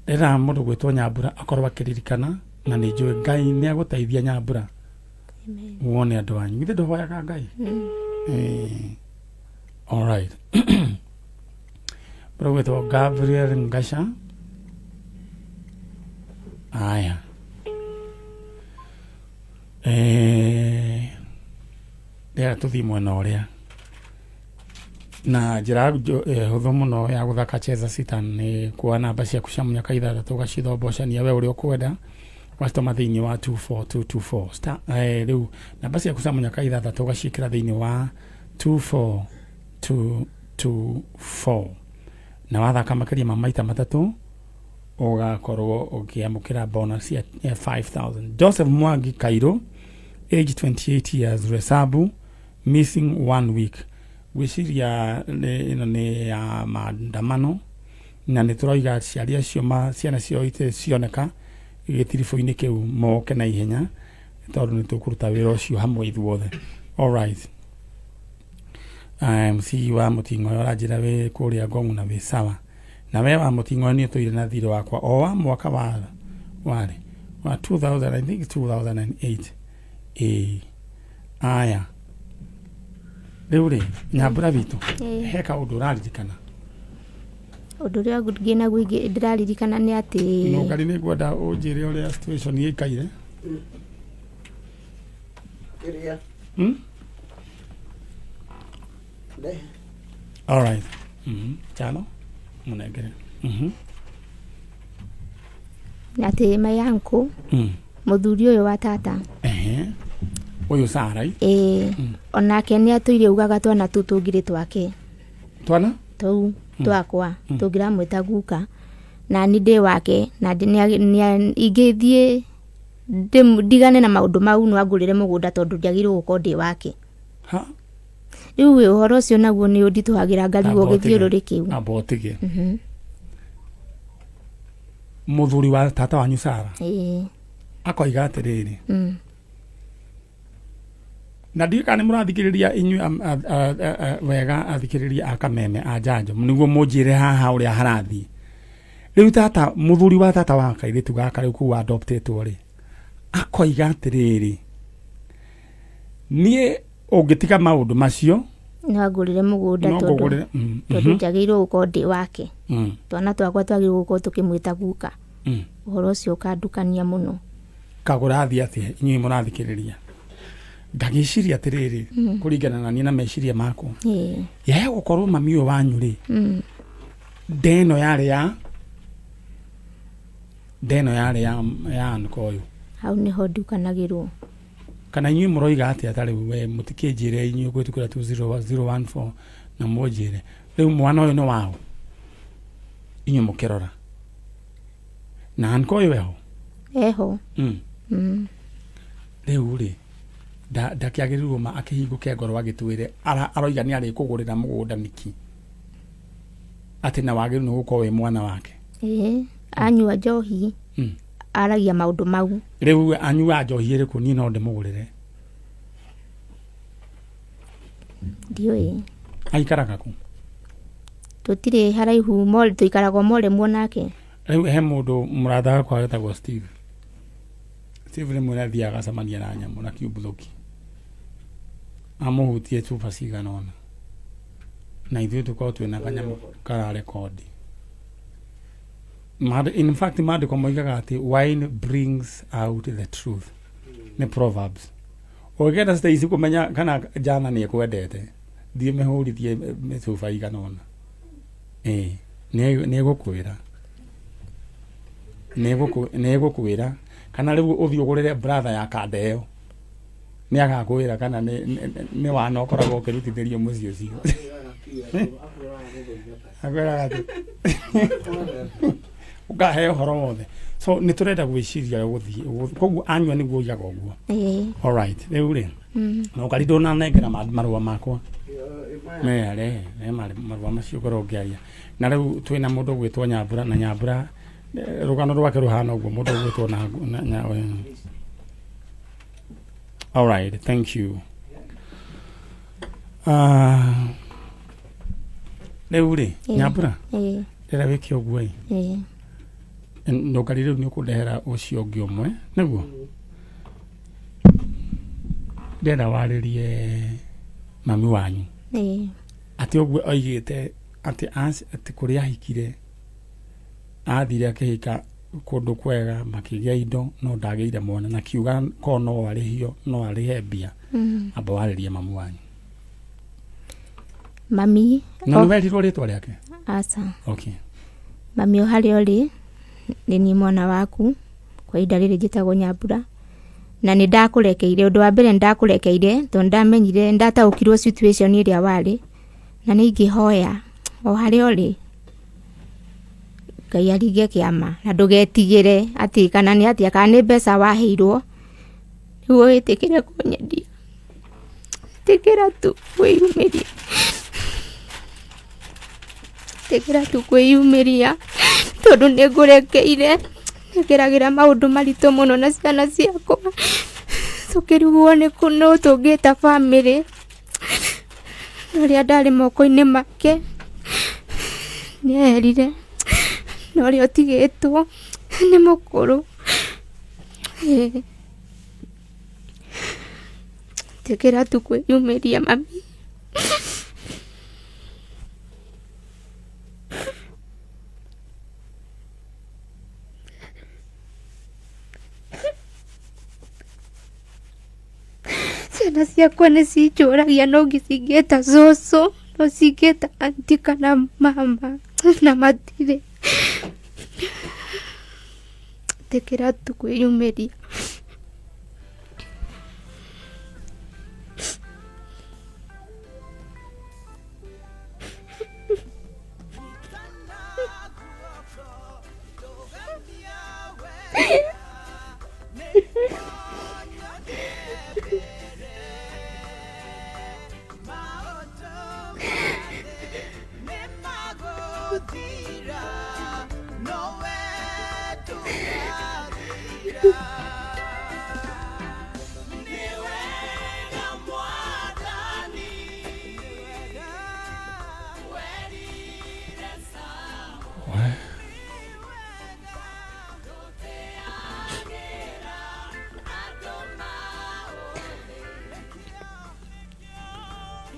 Ndĩrenda mũndũ gwĩtwo Nyambura akorwo akĩririkana, na nĩ njũĩ Ngai nĩ agũteithia Nyambura wone andũ anyu. Githĩ ndũhoyaga Ngai? Alright, mũndũ gwĩtwo Gabriel Ngasha. Aya, ndĩrenda tũthiĩ mwena ũrĩa na njĩra hũthũ mũno ya gũthaka Cheza Sita nĩ kuoya namba ciaku cia mũnyaka ithathatũ, ũgacithombocania we ũrĩa ũkwenda, ũgacitũma thĩinĩ wa 24224 star. Rĩu namba ciaku cia mũnyaka ithathatũ ũgaciĩkĩra thĩinĩ wa 24224, na wathaka makĩria ma maita matatũ ũgakorwo ũkĩamũkĩra bonus ya 5000. Joseph Mwangi Kairo, age 28 years, Resabu, missing one week. Gwĩciria ĩno nĩ ya maandamano, na nĩ tũroiga aciari acio ma ciana ciao itirĩ cioneka gĩtiribũ-inĩ kĩu moke na ihenya, tondũ nĩ tũkũruta wĩra ũcio hamwe ithuothe. Alright, MC wa Mũting'oe ũranjĩra wĩ kũrĩa Ngong'u na wĩ sawa, na we wa Mũting'oe nĩ ũtũire na thirĩ wakwa o wa mwaka wa warĩ wa 2000, I think 2008. Ĩĩ, aya, rĩu rĩ, Nyambura witũ, he kaũndũ ũraririkana? Ũndũ ũrĩa ngĩ naguo ingĩ ndĩraririkana nĩ atĩ Nũngari, nĩ ngwenda ũnjĩre ũrĩa situation ĩikaire. Kĩrĩa? Hmm? Alright. Chano mũnengere. Atĩ my uncle, mũthuri ũyũ wa tata, Ehe, ũyũ Sarai? Ĩĩ, onake nĩ atũire ugaga twana tũu tũngĩrĩ twake. Twana? Tũu twakwa tũngĩramwĩta guka, na ni ndĩ wake, na ingĩthiĩ ndigane na maũndũ mau, no angũrĩre mũgũnda, tondũ ndiagĩrĩirwo gũkorwo ndĩ wake. Ha? Rĩu ĩ, ũhoro ũcio naguo nĩ ũnditũhagĩra, ngarigwo gĩthiũrũrĩ kĩu. Amba ũtige. Mũthuri wa tata wanyu Sara akoiga atĩrĩrĩ, na ndiũĩ kana nĩ mũrathikĩrĩria inyuĩ wega, athikĩrĩria a Kameme a Njanjo, nĩguo mũnjĩre haha ũrĩa harathiĩ. Rĩu tata, mũthuri wa tata wa kairĩtu gaka rĩu kũu adoptetwo rĩ, akoiga atĩrĩrĩ, niĩ ũngĩtiga maũndũ macio, no angũrĩre mũgũnda, no tondũ ngũgũrĩre tondũ njagĩrĩirwo gũkorwo ndĩ wake, twana twakwa twagĩrĩirwo gũkorwo tũkĩmwĩta guka. Ũhoro ũcio ũkandukania mũno. Kagũrathiĩ atĩa inyuĩ mũrathikĩrĩria? Ngagĩciria atĩrĩrĩ, kũringana na niĩ na meciria makwa, yaya gũkorwo mami ũyũ wanyu rĩ, ndeno yarĩ ya ndeno yarĩ ya anko ũyũ. Hau nĩho ndukanagĩrwo. Kana inyuĩ mũroiga atĩa? Ta rĩu we mũtikĩnjĩre inyuĩ kũhĩtũkĩra 20014 na mũnjĩre rĩu mwana ũyũ nĩ wao, inyuĩ mũkĩrora na anko ũyũ eho. Eho. Rĩu rĩ, ndakĩagĩrĩirwo ma akĩhingũke ngoro agĩtwĩre aroiga nĩ arĩkũgũrĩra mũgũnda nĩkĩ, atĩ na wagĩrĩirwo nĩ gũkorwo wĩ mwana wake? Ĩĩ, anyua njohi aragia maũndũ mau. Rĩu anyua njohi ĩrĩkũ? Niĩ no ndĩmũgũrĩre. Ndiũĩ. Aikaraga kũ? Tũtirĩ haraihu, tũikaraga o moremwo nake. Rĩu he mũndũ mũrata wakwa wetagwo Steve. Steve rĩmwe nĩ athiaga agacemania na nyamũ na kiumbuthũki. Amũhutie cuba cigana ũna na ithuĩ tũkorwo twĩna kanyamũ kararekondi. In fact maandĩko moigaga atĩ wine brings out the truth, nĩ Proverbs. Ũngĩenda Stacy kũmenya kana jana nĩ ekwendete, thiĩ mĩhũrithie mĩcuba igana ũna. Ĩĩ, nĩ ĩgũkwĩra, nĩ ĩgũkwĩra. Kana rĩu ũthiĩ ũgũrĩre brother ya kanda ĩyo, nĩ agakwĩra kana nĩ wana ũkoragwo ũkĩrutithĩrio mũciĩ ũcio. Akwĩraga atĩ ũkahe ũhoro wothe. So nĩ tũrenda gwĩciria gũthiĩ koguo anyua nĩguo oigaga ũguo. Ĩĩ. Alright, rĩu rĩ, na ũkari ndũnanengera marũa makwa meare me marũa macio ũkorwo ũngĩaria. Na rĩu twĩna mũndũ ũgwĩtwo Nyambura, na Nyambura rũgano rwake rũhana ũguo, mũndũ ũgwĩtwo na. Alright, thank you. Rĩu rĩ, Nyambura, rĩrĩa wĩke ũguo ĩ, ndũkari rĩu nĩ ũkũndehera ũcio ũngĩ ũmwe nĩguo ndĩrenda warĩrie mami wanyu. Atĩ ũguo oigĩte atĩ atĩ kũrĩa ahikire, athire akĩhika kũndũ kwega, makĩgĩa indo, no ndagĩire mwana, na kiuga ko no arĩhio, no arĩhe mbia. Amba warĩrie mamu wanyu. Mami. Na nĩ werirwo rĩtwa rĩake? Aca. Okay. Mami, o harĩa ũrĩ, nĩ niĩ mwana waku kwa ihinda rĩrĩ njĩtagwo Nyambura, na nĩ ndakũrekeire. Ũndũ wa mbere, nĩ ndakũrekeire tondũ ndamenyire, ndataũkirwo situation ĩrĩa warĩ, na nĩ ingĩhoya o harĩa ũrĩ Ngai aringe kĩama na ndũgetigĩre atĩ kana nĩ atĩa, kana nĩ mbeca waheirwo nĩguo wĩtĩkĩre kũnyendia. Ĩtĩkĩra tu kwĩyumĩria, ĩtĩkĩra tu kwĩyumĩria tondũ nĩ ngũrekeire. Ngeragĩra maũndũ maritũ mũno na ciana ciakwa, tũkĩrigwo nĩ kũ nũ tũngĩta bamĩrĩ, na ũrĩa ndarĩ moko-inĩ make nĩ eherire, na ũrĩa ũtigĩtwo nĩ mũkũrũ. Ĩĩ, ĩtĩkĩra tu kwĩyumĩria mami. Ciana ciakwa nĩ cinjũragia no cingĩta cũcũ, no cingĩta aunty kana mama, na matirĩ. Ĩtĩkĩra tu kwĩyumĩria.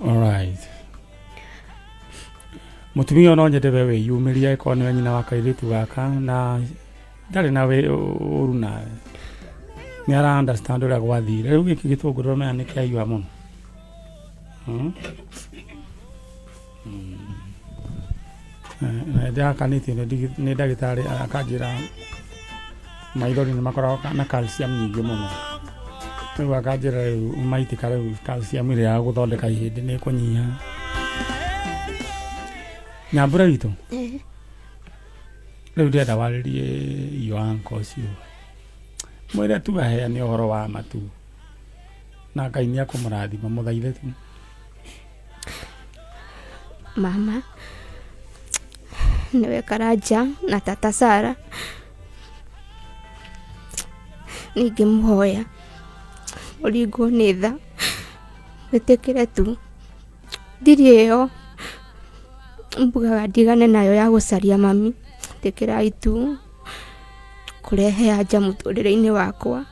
Alright. Mũtumia no nyende we wĩyumĩrie akorwo nĩwe nyina wa kairĩtu gaka na ndarĩ na ũru nawe, nĩ ara understand ũrĩa gwathire. Rĩu gĩkĩ gĩtũngũrũ menya nĩ kĩahiũha mũno. Na ndĩrakanĩtio nĩ ndagĩtarĩ, akanjĩra maithori nĩ makoragwo na calcium nyingĩ mũno. Rĩu akanjĩra rĩu maitĩka, rĩu calcium ĩrĩa ya gũthondeka ihĩndĩ nĩ ĩkũnyiha. Nyambura witũ, rĩu ndĩrenda warĩrie your uncle ũcio, mwĩre tu aheane ũhoro wa ma tu, na Ngai nĩ ekũmũrathima. Mũthaithe tu. Mama nĩwe Karanja na tata Sara, ningĩmũhoya mũringwo nĩ tha, wĩtĩkĩre tu thiri ĩyo mbugaga ndigane nayo ya gũcaria mami. Ĩtĩkĩrai tu kũrehe anja mũtũrĩre-inĩ wakwa.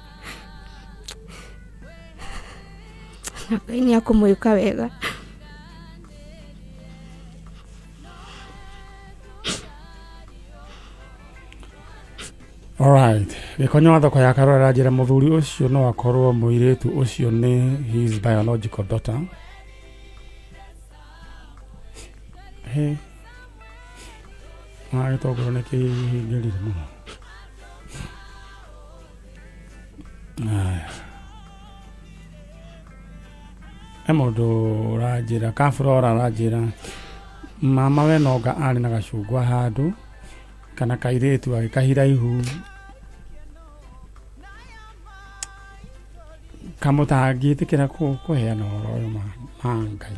Na Ngai nĩ akũmwĩka wega. Alright. Gĩkonyo wa thoko ya Karura aranjĩra mũthuri ũcio no akorwo mũirĩtu ũcio nĩ his biological daughter. He. Na gĩtũngũrũ nĩ kĩhingĩrire mũno. Aya. He mũndũ ũranjĩra kaburora aranjĩra mama we nonga arĩ na gacungwa handũ kana kairĩtu agĩkahira ihu kamũtangĩtĩkĩra kũheana ũhoro ũyũ ma Ngai.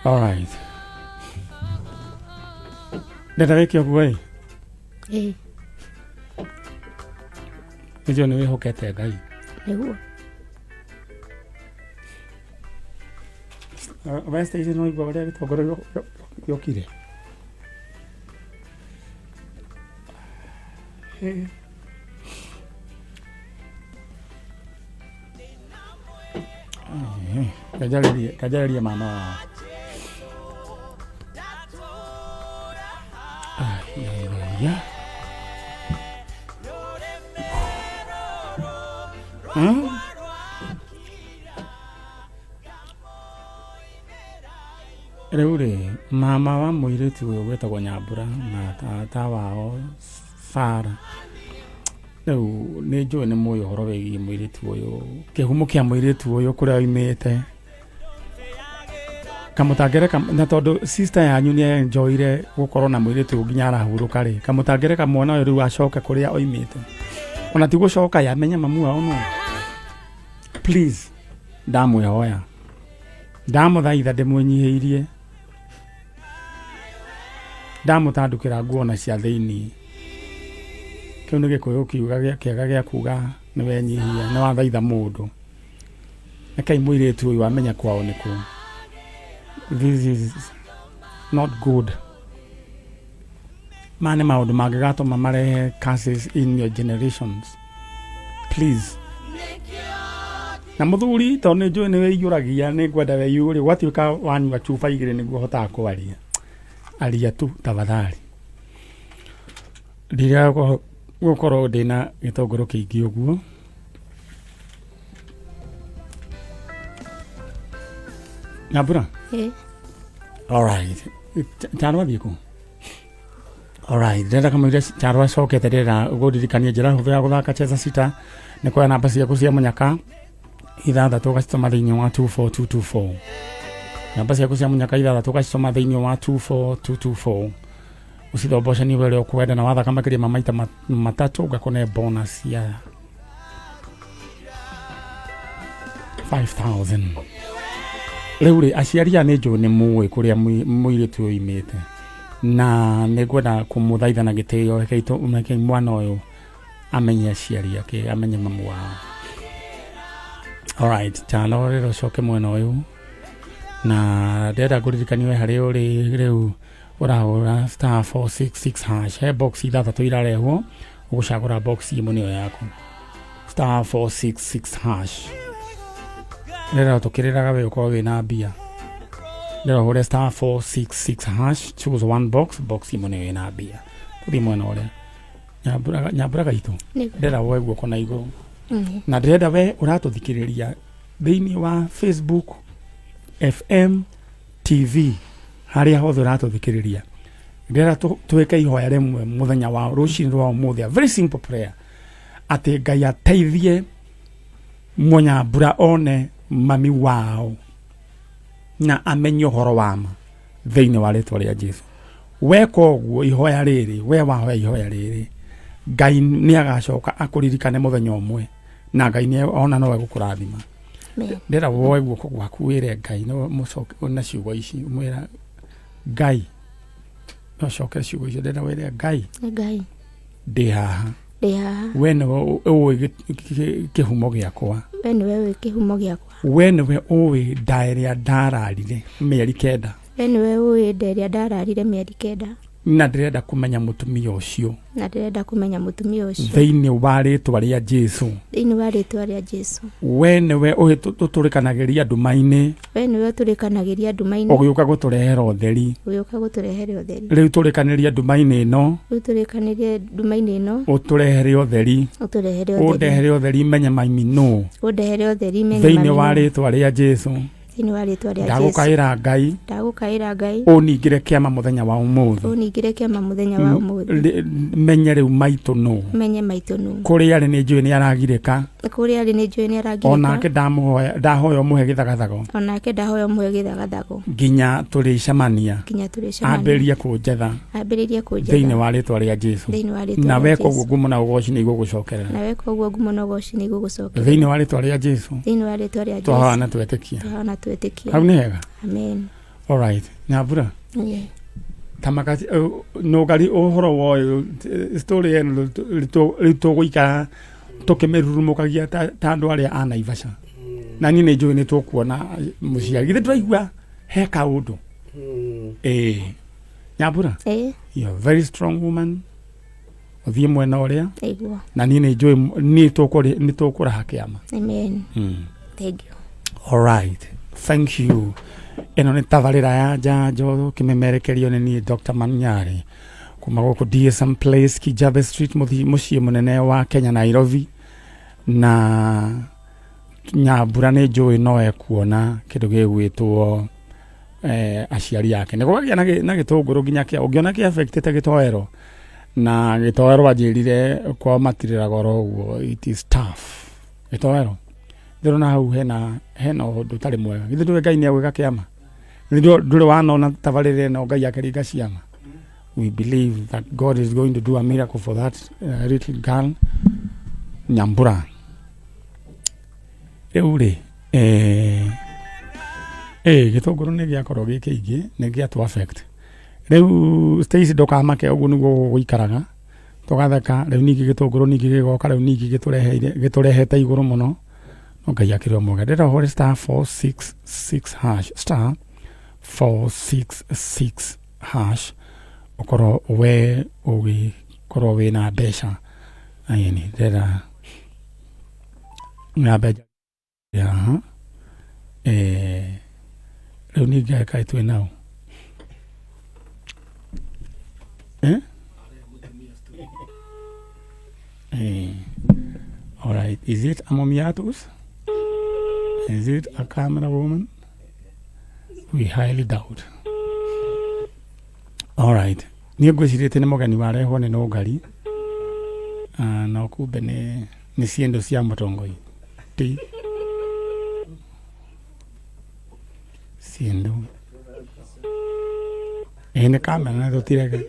Alright. Ndenda wĩke ũguo ĩ, Ĩĩ, nĩnjũĩ nĩ wĩhokete Ngai. Nĩguo. West Asian no igua ũrĩa gĩtongoro gĩokire. Kanjarĩrie mama wao. Ai, ai, ai, ai. Rĩu rĩ, mama wa mũirĩtu ũyũ wĩtagwo Nyambura na tata wao Sara, rĩu nĩ njũĩ nĩ mũĩ ũhoro wĩgiĩ mũirĩtu ũyũ, kĩhumo kĩa mũirĩtu ũyũ kũrĩa oimĩte, kamũtangĩreka, na tondũ sister yanyu nĩ enjoyire gũkorwo na mũirĩtu ũyũ nginya arahurũka rĩ, kamũtangĩreka mwana ũyũ rĩu acoke kũrĩa oimĩte, ona ti gũcoka yamenye mamu wao no. Please, ndamwĩhoya, ndamũthaitha ndĩmwĩnyihĩirie, ndamũtandũkĩra nguo na cia thĩinĩ. Kĩu nĩ gĩkũyũ kiuga kĩega gĩa kuga nĩ wenyihia, nĩ wathaitha mũndũ. Rekei mũirĩtu ũyũ amenye kwao nĩ kũ. This is not good. Maya nĩ maũndũ mangĩgatũma marehe curses in your generations. Please. Na mũthuri tondũ nĩ njũĩ nĩ wĩiyũragia nĩ ngwenda wĩiyũrie gwatuĩka wanyua cuba igĩrĩ nĩguo ũhotaga kwaria. Aria tu tafadhali. Ndirenda gũkorwo ndĩna gĩtũngũrũ kĩingĩ ũguo. Nyambura? Ĩĩ. Alright. Charo athiĩ kũ? Alright, ndĩrenda kamũira Charo acokete ndĩrenda gũririkania njĩra hũthũ ya gũthaka Cheza Sita nĩ kuoya namba ciaku cia mũnyaka ithathatũ ũgacitũma thĩinĩ wa 24224. Namba ciaku cia mũnyaka ithathatũ ũgacitũma thĩinĩ wa 24224. Ũcithombocanie ũrĩa ũkwenda na wathaka makĩria ma maita matatũ ũgakũne bonus ya 5000. Rĩu rĩ, aciari aya nĩ njũĩ nĩ mũĩ kũrĩa mũirĩtu ũyũ oimĩte, na nĩ ngwenda kũmũthaitha na gĩtĩo, rekei mwana ũyũ amenye aciari ake, amenye mamu wao. Alright, Chalo rĩrĩa ũcoke mwena ũyũ, na ndĩrenda ngũririkanie we harĩa ũrĩ rĩu ũrahũra star 466 hash, he box ithathatũ irarehwo, ũgũcagũra box ĩmwe nĩyo yaku, star 466 hash. Rĩrĩa tũkĩrĩraga we ũkorwo wĩna mbia, rĩrĩa ũhũre star 466 hash, choose one box, box ĩmwe nĩyo ĩna mbia. Tũthiĩ mwena ũrĩa Nyambura gaitũ, Nĩguo. ndĩrenda woe guoko na igũrũ, na ndĩrenda we ũratũthikĩrĩria thĩinĩ wa Facebook, FM, TV, harĩa hothe ũratũthikĩrĩria, ndĩrenda twĩke ihoya rĩmwe mũthenya wa rũcinĩ rwa ũmũthĩ, a very simple prayer, atĩ Ngai ateithie Mũnyambura one mami wao na amenye ũhoro wa ma thĩinĩ wa rĩtwa rĩa Jesu. Weka ũguo ihoya rĩrĩ, we wahoya ihoya rĩrĩ, Ngai nĩ agacoka akũririkane mũthenya ũmwe, na Ngai nĩ ona no egũkũrathima. Amen. Ndĩrenda woe guoko gwaku wĩre Ngai, no mũcoke na ciugo ici, ũmwĩra Ngai, no coke ciugo icio, ndĩrenda wĩre Ngai, Ngai, ndĩ haha, ndĩ haha, we nĩwe ũĩ kĩhumo gĩakwa, we nĩwe ũĩ kĩhumo gĩakwa, we nĩwe ũĩ nda ĩrĩa ndararire mĩeri 9, We nĩwe ũĩ nda ĩrĩa ndararire mĩeri 9. Na ndĩrenda kũmenya mũtumia ũcio. Na ndĩrenda kũmenya mũtumia ũcio. Thĩinĩ wa rĩtwa rĩa Jesu. Thĩinĩ wa rĩtwa rĩa Jesu. We nĩwe ũtũrĩkanagĩria nduma-inĩ. We nĩwe ũtũrĩkanagĩria nduma-inĩ. Ũgĩũka gũtũrehera ũtheri. Ũgĩũka gũtũrehere ũtheri. Rĩu tũrĩkanĩrie nduma-inĩ ĩno. Rĩu tũrĩkanĩrie nduma-inĩ ĩno. Ũtũrehere ũtheri. Ũtũrehere ũtheri. Ũndehere ũtheri menye mami nũ. Ũndehere ũtheri menye mami Thĩinĩ wa nũ. rĩtwa rĩa Jesu. Thĩinĩ wa rĩtwa rĩa Jesu. Ndagũkaĩra Ngai. Ndagũkaĩra Ngai. Ũningĩre kĩama mũthenya wa ũmũthĩ. Ũningĩre kĩama mũthenya wa ũmũthĩ. Menye rĩu maitũ nũ. Menye maitũ nũ. Kũrĩa arĩ nĩ njũĩ nĩ aragirĩka. Kũrĩa arĩ nĩ njũĩ nĩ aragirĩka. Onake ndamuhoya ndahoya ũmũhe gĩthagathago. Onake ndahoya ũmũhe gĩthagathago. Nginya tũrĩcemania. Nginya tũrĩcemania. Ambĩrĩrie kũnjetha. Ambĩrĩrie kũnjetha. Thĩinĩ wa rĩtwa rĩa Jesu. Thĩinĩ wa rĩtwa Na rĩa weka Jesu. ũguo ngumo na ũgoci nĩ igũgũcokerera. Na weka ũguo ngumo na ũgoci nĩ igũgũcokerera. Thĩinĩ wa rĩtwa rĩa Jesu. Thĩinĩ wa rĩtwa rĩa Jesu. Twahoya na twetĩkia. Twahoya na twetĩkia. Hau nĩ hega. Amen. All right. Nyambura. Yeah. Tamaka nũngari ũhoro wa ũyũ story ĩno rĩu tũgũikara tũkĩmĩrurumũkagia ta andũ arĩa a Naivasha. Na niĩ nĩ njũĩ nĩ tũkuona mũciari. Githĩ ndũraigua he kaũndũ? Ĩĩ. Nyambura. Ĩĩ. You're a very strong woman. Ũthiĩ mwena ũrĩa. Nĩguo. Na niĩ nĩ njũĩ niĩ nĩ tũkũraha kĩama. Amen. Thank you. All right. Thank you. Ĩno nĩ tabarĩra ya njanjo kĩmemerekerio nĩ niĩ Dr. Manyari kuma gũkũ DSM Place Kijabe Street mũciĩ mũnene wa Kenya Nairobi. Na Nyambura nĩ njũĩ no ekuona kĩndũ gĩgwĩtwo aciari ake. Nĩ gũkagĩa na gĩtũngũrũ nginya kĩa ũngĩona kĩ affectĩte gĩtoero. Na gĩtoero anjĩrire kwao matirĩraga oro ũguo, it is tough. Gĩtoero. Ndĩrona hau hena ũndũ ũtarĩ mwega. Githĩ ndũĩ Ngai nĩ egwĩka kĩama? Githĩ ndũrĩ wanona tabarĩra ĩno Ngai akĩringa ciama? We believe that God is going to do a miracle for that little girl Nyambura. Rĩu rĩ, gĩtũngũrũ nĩ gĩakorwo gĩ kĩingĩ, nĩ gĩatũ affect. Rĩu Stacy ndũkamake ũguo nĩguo gũgũikaraga. Tũgatheka, rĩu ningĩ gĩtũngũrũ ningĩ gĩgoka, rĩu ningĩ gĩtũrehete igũrũ mũno. No Ngai akĩrĩ o mwega. Ndĩrenda ũhũre star 466 hash, star 466 hash, ũkorwo we ũgĩkorwo wĩna mbeca. Aini, ndĩrenda na mbeca haha. Rĩu ningĩ kaĩ twĩ nao. All right. Is it Amomiatus? Is it a camera woman? We highly doubt. All right. Niĩ ngwĩcirĩtie nĩ mũgeni warehwo nĩ nũngari. No kumbe nĩ ciendo cia mũtongoi. Ti. Ciendo. Nĩ kamera na tũtirĩ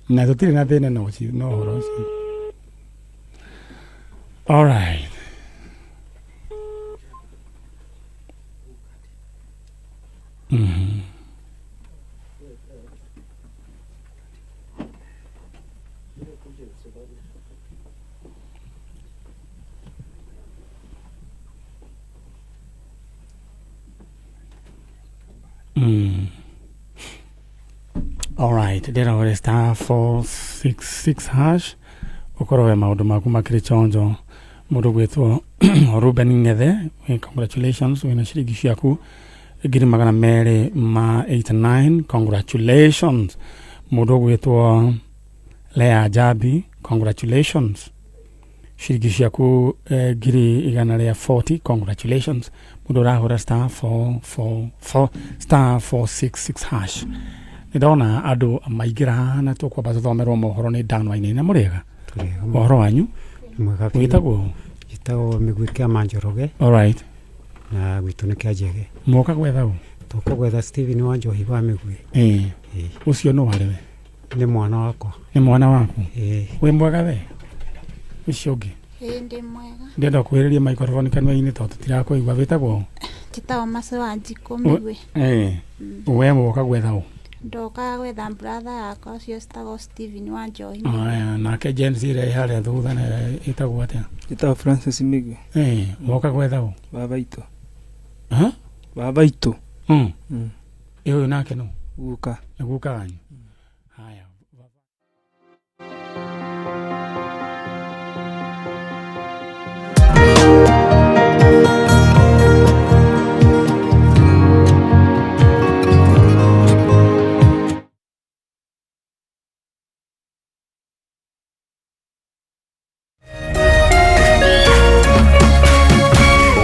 na tũtirĩ na thĩna na ũcio, na ũhoro ũcio. All right. All right, ndĩra star 466 hash ũkorwo we maũndũ maku makĩrĩ chonjo. Mũndũ gwĩtwo Ruben Ng'ethe, congratulations, wĩna ciringi ciaku 289, congratulations. Mũndũ gwĩtwo Lea Jabi, congratulations, ciringi ciaku 140, congratulations. Mũndũ ũrahũra star 444 star 466 hash. Nĩ ndona andũ maingĩra haha na tũkwamba tũthomerwo mohoro nĩ Dan Wainaina. Mũrĩega? Ũhoro wanyu? Wĩtagwo? Njĩtagwo Mĩgwi Kĩama Njoroge. All right. Na gwitũ nĩ kĩa Njege. Mwoka gwetha ũ? Tũka gwetha Stephen wa Njohi wa Mĩgwi. Ũcio nũ arĩ we? Nĩ mwana wakwa. Nĩ mwana waku? Wĩ mwega we? Ũcio ũngĩ? Ĩĩ ndĩ mwega. Ndĩrenda kwĩhĩrĩria microphone kanua-inĩ tondũ tũtirakũigua. Wĩtagwo ũ? Njĩtagwo Mace wa Njikũ Mĩgwi. We woka gwetha ũ? Ndoka gwetha brother yakwa ũcio citagwo Stephen wa Njohi. Aya, nake Gen Z ĩrĩa ĩ harĩa thutha na ĩtagwo atĩa? Njĩtagwo Francis Mĩgwi. Woka gwetha ũ? Baba itũ. Ha? Baba itũ. Ĩ ũyũ nake no Guka. Nĩ guka wanyu. Haya.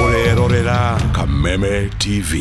Ũrerorera Kameme TV.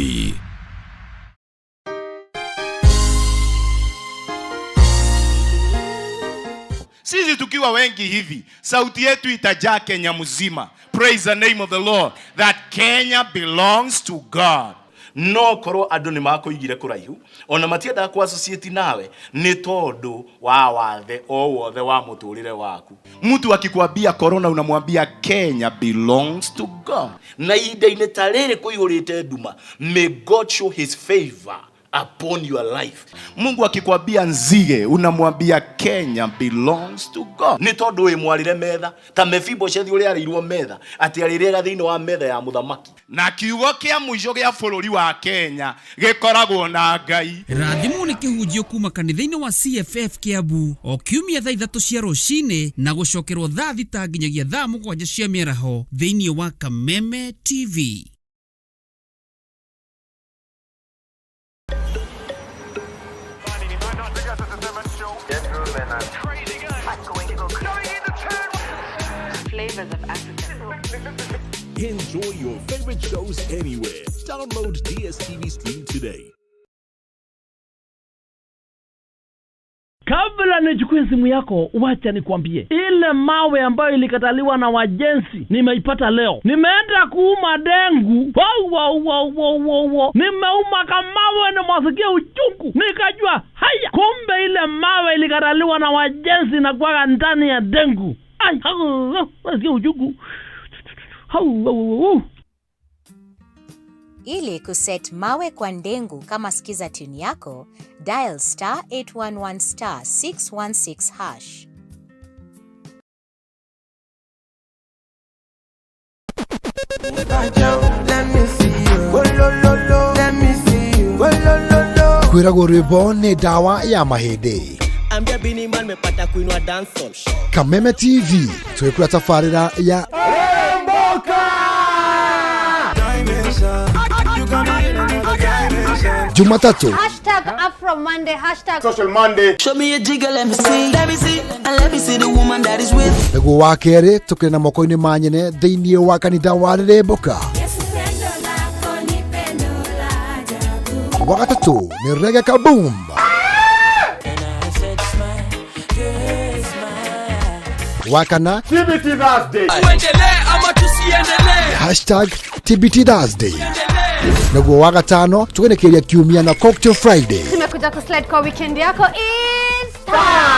Sisi tukiwa wengi hivi, sauti yetu itajaa Kenya mzima. Praise the name of the Lord that Kenya belongs to God. No korwo andå nä makåigire kå raihu ona matiendaga kå associate nawe nä tondå wa wathe o wothe wa må tå rä re waku. Mtu akikwambia corona unamwambia Kenya belongs to God. Na ihinda-inĩ ta rĩrĩ kũihũrĩte nduma, may God show his favor upon your life. Mungu akikwambia nzige unamwambia Kenya belongs to God. Nĩ tondũ wĩ mwarĩre metha ta Mefiboshethi ũrĩa arĩirwo metha atĩ arĩrĩaga thĩinĩ wa metha ya mũthamaki. Na kiugo kĩa mũico gĩa bũrũri wa Kenya gĩkoragwo na Ngai. Rathimwo nĩ kĩhunjio kuma kanitha-inĩ wa CFF Kiambu o kiumia thaa 3 cia rũcinĩ na gũcokerwo thaa 6 nginyagia thaa 7 cia mĩaraho thĩinĩ wa Kameme TV. Flavors of Africa. Enjoy your favorite shows anywhere. Download DSTV Stream today. Kabla nichukue simu yako, wacha nikwambie, ile mawe ambayo ilikataliwa na wajenzi nimeipata leo. Nimeenda kuuma dengu, wow, wow, wow, wow, wow, wow. Nimeuma kamawe, nimwasikia uchungu, nikajua haya, kumbe ile mawe ilikataliwa na wajenzi na kwaga ndani ya dengu. Ai, hau, hau, nasikia uchungu. Hau, hau, hau. Ili kuset mawe kwa ndengu kama skiza tune yako, dial star 811 star 616 hash. Kwĩragwo rwĩmbo nĩ ndawa ya mahĩndĩ. Ambia Bini Man mepata kuinua dancehall. Kameme TV twĩkũra tabarĩra ya Jumatatu Hashtag Afro Monday, hashtag Social Monday. Show me a jigger, let me see. Let me see, and let me see the woman that is with. Nĩguo wa kerĩ tũkĩrĩ na moko-inĩ ma nyene thĩinĩ wa kanitha wa Rĩrĩmbũka. Wa gatatũ nĩ Reggae Kaboom. Wa kana TBT Thursday. Tuendelee ama tusiendelee? Hashtag TBT Thursday. Nĩguo wa gatano tũgenekeria kiumia na Cocktail Friday. Tumekuja kuslide kwa weekend yako is time.